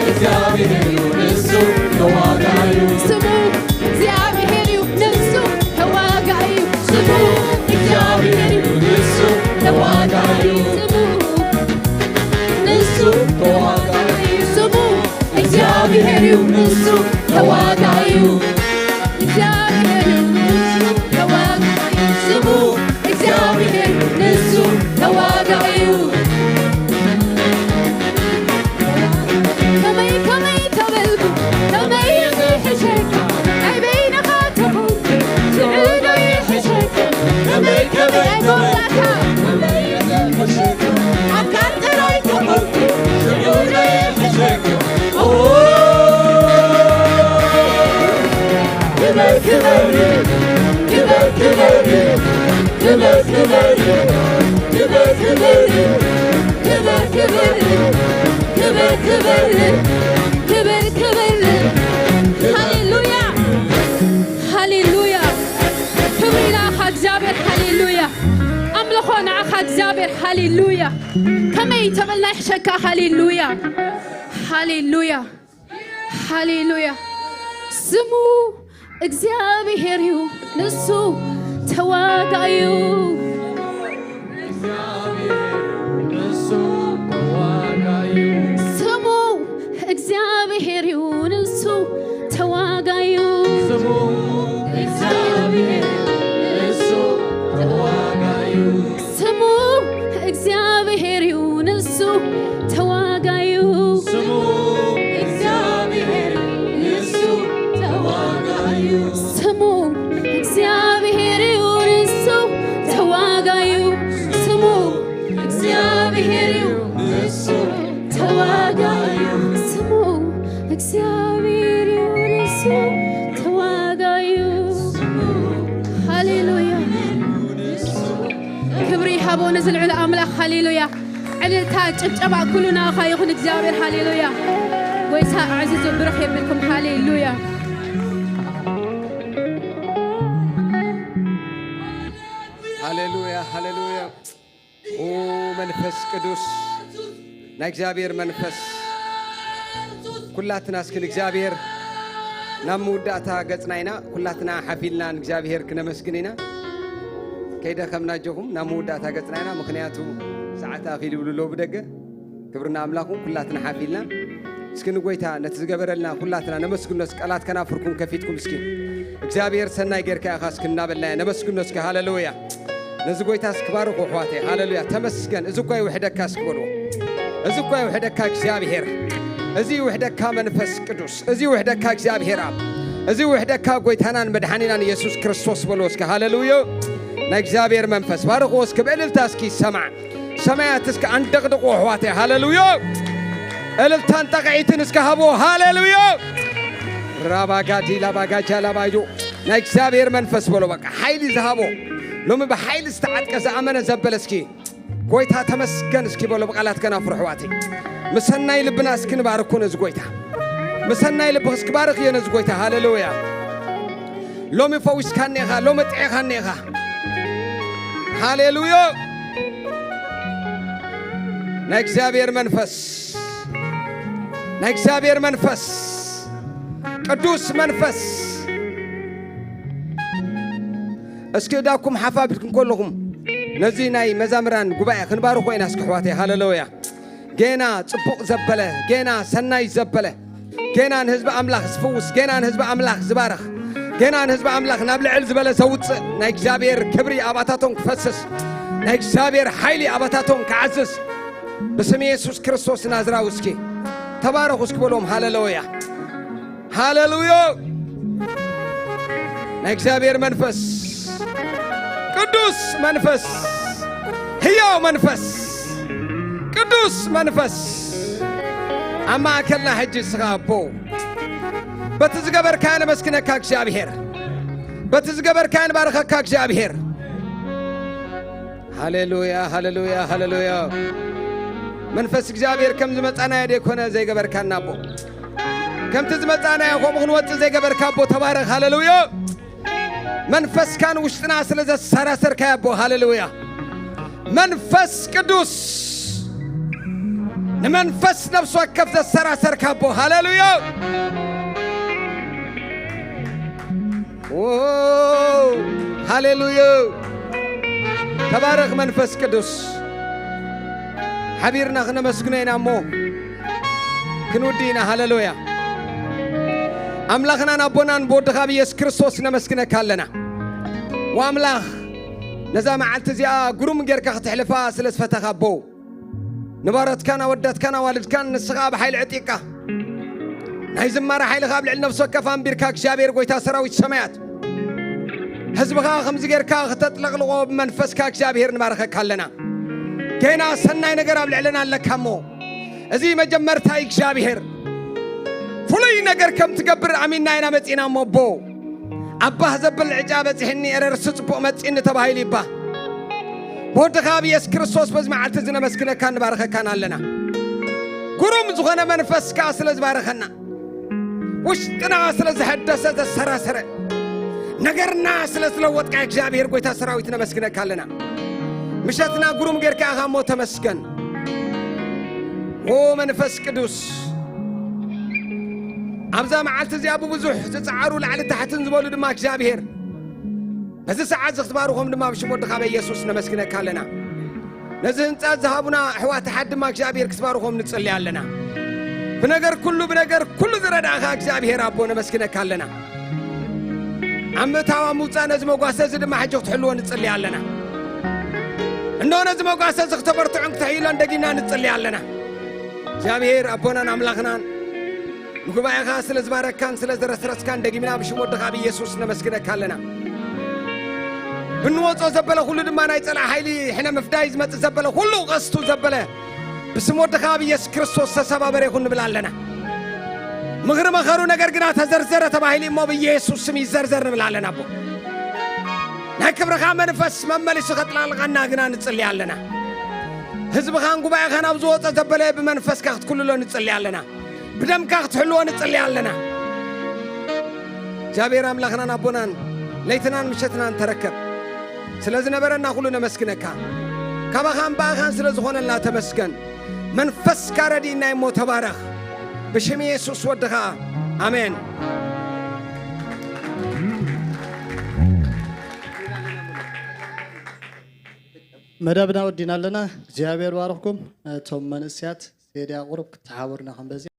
እግዚኣብሔር እዩ፣ ንሱ ተዋጋኢ እዩ። ስሙ እግዚኣብሔር እዩ፣ ንሱ ተዋጋኢ እዩ። ስሙ እግዚኣብሔር እዩ፣ ንሱ ተዋጋኢ እዩ። ስሙ ንሱ ተዋጋኢ እዩ። ስሙ እግዚኣብሔር እዩ፣ ንሱ ተዋጋኢ እዩ። እግዚኣብሔር እዩ፣ ንሱ ተዋጋኢ እዩ። ስሙ እግዚኣብሔር እዩ፣ ንሱ ተዋጋኢ እዩ። ከመይ ከመይ ተበልኩ፣ ከመይ እዩ ዝሕሸካ? ናይ በይንኻ ተኾንኩ፣ ሽዑ ዶ ይሕሸካ? ከመይ ከመይ ናይ መወዳእታ፣ ከመይ እዩ ዝሕሸካ? ኣካል ጥራይ ተኾንኩ፣ ሽዑ ዶ ይሕሸካ? ኦ! ክበር ክበር፣ ክበር ክበር፣ ክበር ክበር፣ ክበር ክበር፣ ክበር ክበር፣ ክበር ክበር፣ ክበር ክበር። ሃሌሉያ፣ ሃሌሉያ። ክብሪ ናኻ እግዚኣብሔር። ሃሌሉያ። ኣምልኾና ኣኻ እግዚኣብሔር። ሃሌሉያ። ከመይ ተመላይሕሸካ። ሃሌሉያ፣ ሃሌሉያ፣ ሃሌሉያ። ስሙ እግዚኣብሔር እዩ፣ ንሱ ተዋጋዩ። ስሙ እግዚኣብሔር እዩ፣ ንሱ ተዋጋዩ። ስሙ እግዚኣብሔር፣ ንሱ ተዋጋዩ። ስሙ እግዚኣብሔር እዩ፣ ንሱ ተዋጋዩ። ስሙ እግዚኣብሔር፣ ንሱ ተዋጋዩ። ስሙ እግዚኣብሔር እዩ፣ ንሱ ተዋጋዩ። ስሙ እግዚኣብሔር እዩ፣ ንሱ ተዋጋዩ። ስሙ እግዚኣብሔር እዩ፣ ንሱ ተዋጋዩ። ሃሌሉያ። ክብሪ ይሃቦ ነዚ ልዑል ኣምላኽ። ሃሌሉያ። ዕልልታ፣ ጭብጨባ ኩሉ ናኻ ይኹን እግዚኣብሔር። ሃሌሉያ። ጎይታ ኣዕዝዙ፣ ብርኽ የብልኩም። ሃሌሉያ። ሃሌሉያ፣ ሃሌሉያ። ኦ መንፈስ ቅዱስ፣ ናይ እግዚኣብሔር መንፈስ፣ ኩላትና እስኪ ንእግዚኣብሔር ናብ መወዳእታ ገጽና ኢና። ኩላትና ሓፊልና ንእግዚኣብሔር ክነመስግን ኢና። ከይደኸምና ኣጆኹም ናብ መወዳእታ ገጽና ኢና፣ ምኽንያቱ ሰዓት ኣኺሉ ይብሉ ኣለዉ ብደገ። ክብርና ኣምላኹም ኩላትና ሓፊልና እስኪ ንጎይታ ነቲ ዝገበረልና ኩላትና ነመስግኖ። እስኪ ቃላት ከናፍርኩም ከፊትኩም እስኪ እግዚኣብሔር ሰናይ ጌርካ ኢኻ እስኪ እናበልና ነመስግኖ እስኪ። ሃሌሉያ። ነዚ ጎይታ እስኪ ባርኹ ኣሕዋተይ። ሃሌሉያ። ተመስገን። እዚ እኳ ይውሕደካ እስኪ በልዎ። እዚ እኳ ይውሕደካ እግዚኣብሔር። እዚ ይውሕደካ መንፈስ ቅዱስ። እዚ ይውሕደካ እግዚኣብሔር ኣብ። እዚ ይውሕደካ ጎይታናን መድሓኒናን ኢየሱስ ክርስቶስ በልዎ እስኪ። ሃሌሉያ። ናይ እግዚኣብሔር መንፈስ ባርኽዎ እስኪ ብእልልታ እስኪ ይሰማዕ። ሰማያት እስኪ ኣንደቕድቑ ኣሕዋተይ። ሃሌሉያ። እልልታን ጣቕዒትን እስኪ ሃብዎ። ሃሌሉያ። ራባጋዲ ላባጋጃ ላባይዶ ናይ እግዚኣብሔር መንፈስ በሎ። በቃ ሓይሊ ዝሃቦ ሎሚ ብሓይሊ ዝተዓጥቀ ዝኣመነ ዘበለ እስኪ ጎይታ ተመስገን እስኪ በሎ ብቓላት ከናፍሩ ኣሕዋተይ። ምሰናይ ልብና እስኪ ንባርኮ ነዚ ጎይታ። ምሰናይ ልብኺ እስኪ ባርኽዮ ነዚ ጎይታ። ሃሌሉያ። ሎሚ ፈዊስካኒ ኢኻ፣ ሎሚ ጥዒኻኒ ኢኻ። ሃሌሉያ። ናይ እግዚኣብሔር መንፈስ፣ ናይ እግዚኣብሔር መንፈስ፣ ቅዱስ መንፈስ፣ እስኪ እዳኩም ሓፍ ኣቢልኩም ከለኹም ነዚ ናይ መዛምራን ጉባኤ ክንባርኾ ኢና እስኪ ኣሕዋተይ። ሃሌሉያ። ጌና ጽቡቕ ዘበለ፣ ጌና ሰናይ ዘበለ፣ ጌና ንህዝቢ ኣምላኽ ዝፍውስ፣ ጌና ንህዝቢ ኣምላኽ ዝባርኽ፣ ጌና ንህዝቢ ኣምላኽ ናብ ልዕል ዝበለ ዘውጽእ ናይ እግዚኣብሔር ክብሪ ኣባታቶም ክፈስስ፣ ናይ እግዚኣብሔር ሓይሊ ኣባታቶም ክዓዝዝ ብስም የሱስ ክርስቶስ ናዝራዊ እስኪ ተባረኹ እስኪ በልዎም። ሃሌሉያ። ሃሌሉያ። ናይ እግዚኣብሔር መንፈስ፣ ቅዱስ መንፈስ፣ ህያው መንፈስ፣ ቅዱስ መንፈስ ኣብ ማእከልና ሕጂ እስኻ ኣቦ። በቲ ዝገበርካዮ ነመስግነካ እግዚኣብሔር። በቲ ዝገበርካዮ ንባርኸካ እግዚኣብሔር። ሃሌሉያ፣ ሃሌሉያ፣ ሃሌሉያ። መንፈስ እግዚኣብሔር ከም ዝመጻናዮ ደይኮነ ዘይገበርካና ኣቦ። ከምቲ ዝመጻናዮ ከምኡ ክንወጽእ ዘይገበርካ ኣቦ ተባረኽ። ሃሌሉያ። መንፈስካ ንውሽጥና ስለ ዘሰራሰርካዮ ኣቦ። ሃሌሉያ። መንፈስ ቅዱስ ንመንፈስ ነፍሲ ወከፍ ዘሰራሰርካ ኣቦ። ሃሌሉያ። ኦ፣ ሃሌሉያ። ተባረኽ መንፈስ ቅዱስ። ሓቢርና ክነመስግኖ ኢና እሞ ክንውዲ ኢና። ሃሌሉያ። ኣምላኽናን ኣቦናን ብወድኻ ብኢየሱስ ክርስቶስ ነመስግነካ ኣለና። ወኣምላኽ ነዛ መዓልቲ እዚኣ ግሩም ጌርካ ክተሕልፋ ስለ ዝፈተኻ ኣቦ ንባሮትካን ኣወዳትካን ኣዋልድካን ንስኻ ብሓይሊ ዕጢቕካ ናይ ዝማረ ሓይልኻ ኣብ ልዕሊ ነፍሲ ወከፍ ኣንቢርካ እግዚኣብሔር ጎይታ ሰራዊት ሰማያት ህዝብኻ ከምዚ ጌርካ ክተጥለቕልቖ ብመንፈስካ እግዚኣብሔር ንባረኸካ ኣለና። ጌና ሰናይ ነገር ኣብ ልዕልና ኣለካ እሞ እዚ መጀመርታ እግዚኣብሔር ፍሉይ ነገር ከም ትገብር ኣሚንና ኢና መጺና እሞ ኣቦ ኣባህ ዘብል ዕጫ በጺሕኒ ኤረርሲ ጽቡቕ መጺእኒ ተባሂሉ ይባ ብወድኻ ኣብ የሱስ ክርስቶስ በዚ መዓልቲ እዚ ነመስግነካን ንባርኸካን ኣለና። ግሩም ዝኾነ መንፈስካ ስለ ዝባረኸና ውሽጥና ስለ ዝሐደሰ ዘሰራሰረ ነገርና ስለ ዝለወጥካ እግዚኣብሔር ጎይታ ሰራዊት ነመስግነካ ኣለና። ምሸትና ግሩም ጌርካ ኢኻ እሞ ተመስገን። ኦ መንፈስ ቅዱስ፣ ኣብዛ መዓልቲ እዚኣ ብብዙሕ ዝጸዓሩ ላዕሊ ታሕትን ዝበሉ ድማ እግዚኣብሔር በዚ ሰዓት እዚ ክትባርኾም ድማ ብሽም ወድኻ በኢየሱስ ነመስግነካ ኣለና። ነዚ ህንጻ ዝሃቡና ኣሕዋት ኣሓት ድማ እግዚኣብሔር ክትባርኾም ንጽሊ ኣለና። ብነገር ኩሉ ብነገር ኩሉ ዝረዳእኻ እግዚኣብሔር ኣቦ ነመስግነካ ኣለና። ኣብ ምእታው ኣብ ምውጻእ ነዚ መጓሰ እዚ ድማ ሕጂ ክትሕልዎ ንጽሊ ኣለና። እንሆ ነዚ መጓሰ እዚ ክተበርትዖን ክተሕይሎን ደጊምና ንጽሊ ኣለና። እግዚኣብሔር ኣቦናን ኣምላኽናን ንጉባኤኻ ስለ ዝባረካን ስለ ዘረስረስካን ደጊምና ብሽም ወድኻ ብኢየሱስ ነመስግነካ ኣለና። ብንወጾ ዘበለ ኩሉ ድማ ናይ ጸላእ ሓይሊ ሕነ ምፍዳይ ዝመጽእ ዘበለ ኩሉ ቀስቱ ዘበለ ብስም ወድኻ ኣብ ኢየሱስ ክርስቶስ ተሰባበረ ይኹን ንብል ኣለና። ምኽሪ መኸሩ ነገር ግና ተዘርዘረ ተባሂሉ እሞ ብኢየሱስ ስም ይዘርዘር ንብል ኣለና። ኣቦ ናይ ክብርኻ መንፈስ መመሊሱ ከጥላልቐና ግና ንጽሊ ኣለና። ህዝብኻን ጉባኤኻን ኣብ ዝወጸ ዘበለ ብመንፈስካ ክትኩልሎ ንጽሊ ኣለና። ብደምካ ክትሕልዎ ንጽሊ ኣለና። እግዚኣብሔር ኣምላኽናን ኣቦናን ለይትናን ምሸትናን ተረከብ። ስለ ዝነበረና ኩሉ ነመስግነካ። ካባኻን ብኣኻን ስለ ዝኾነልና ተመስገን። መንፈስካ ረዲእና እሞ ተባረኽ። ብሽም የሱስ ወድኻ። ኣሜን። መደብና ወዲና ኣለና። እግዚኣብሔር ባርኽኩም። እቶም መንእስያት ሴድያ ቁሩብ ክተሓባበሩና ከም በዚ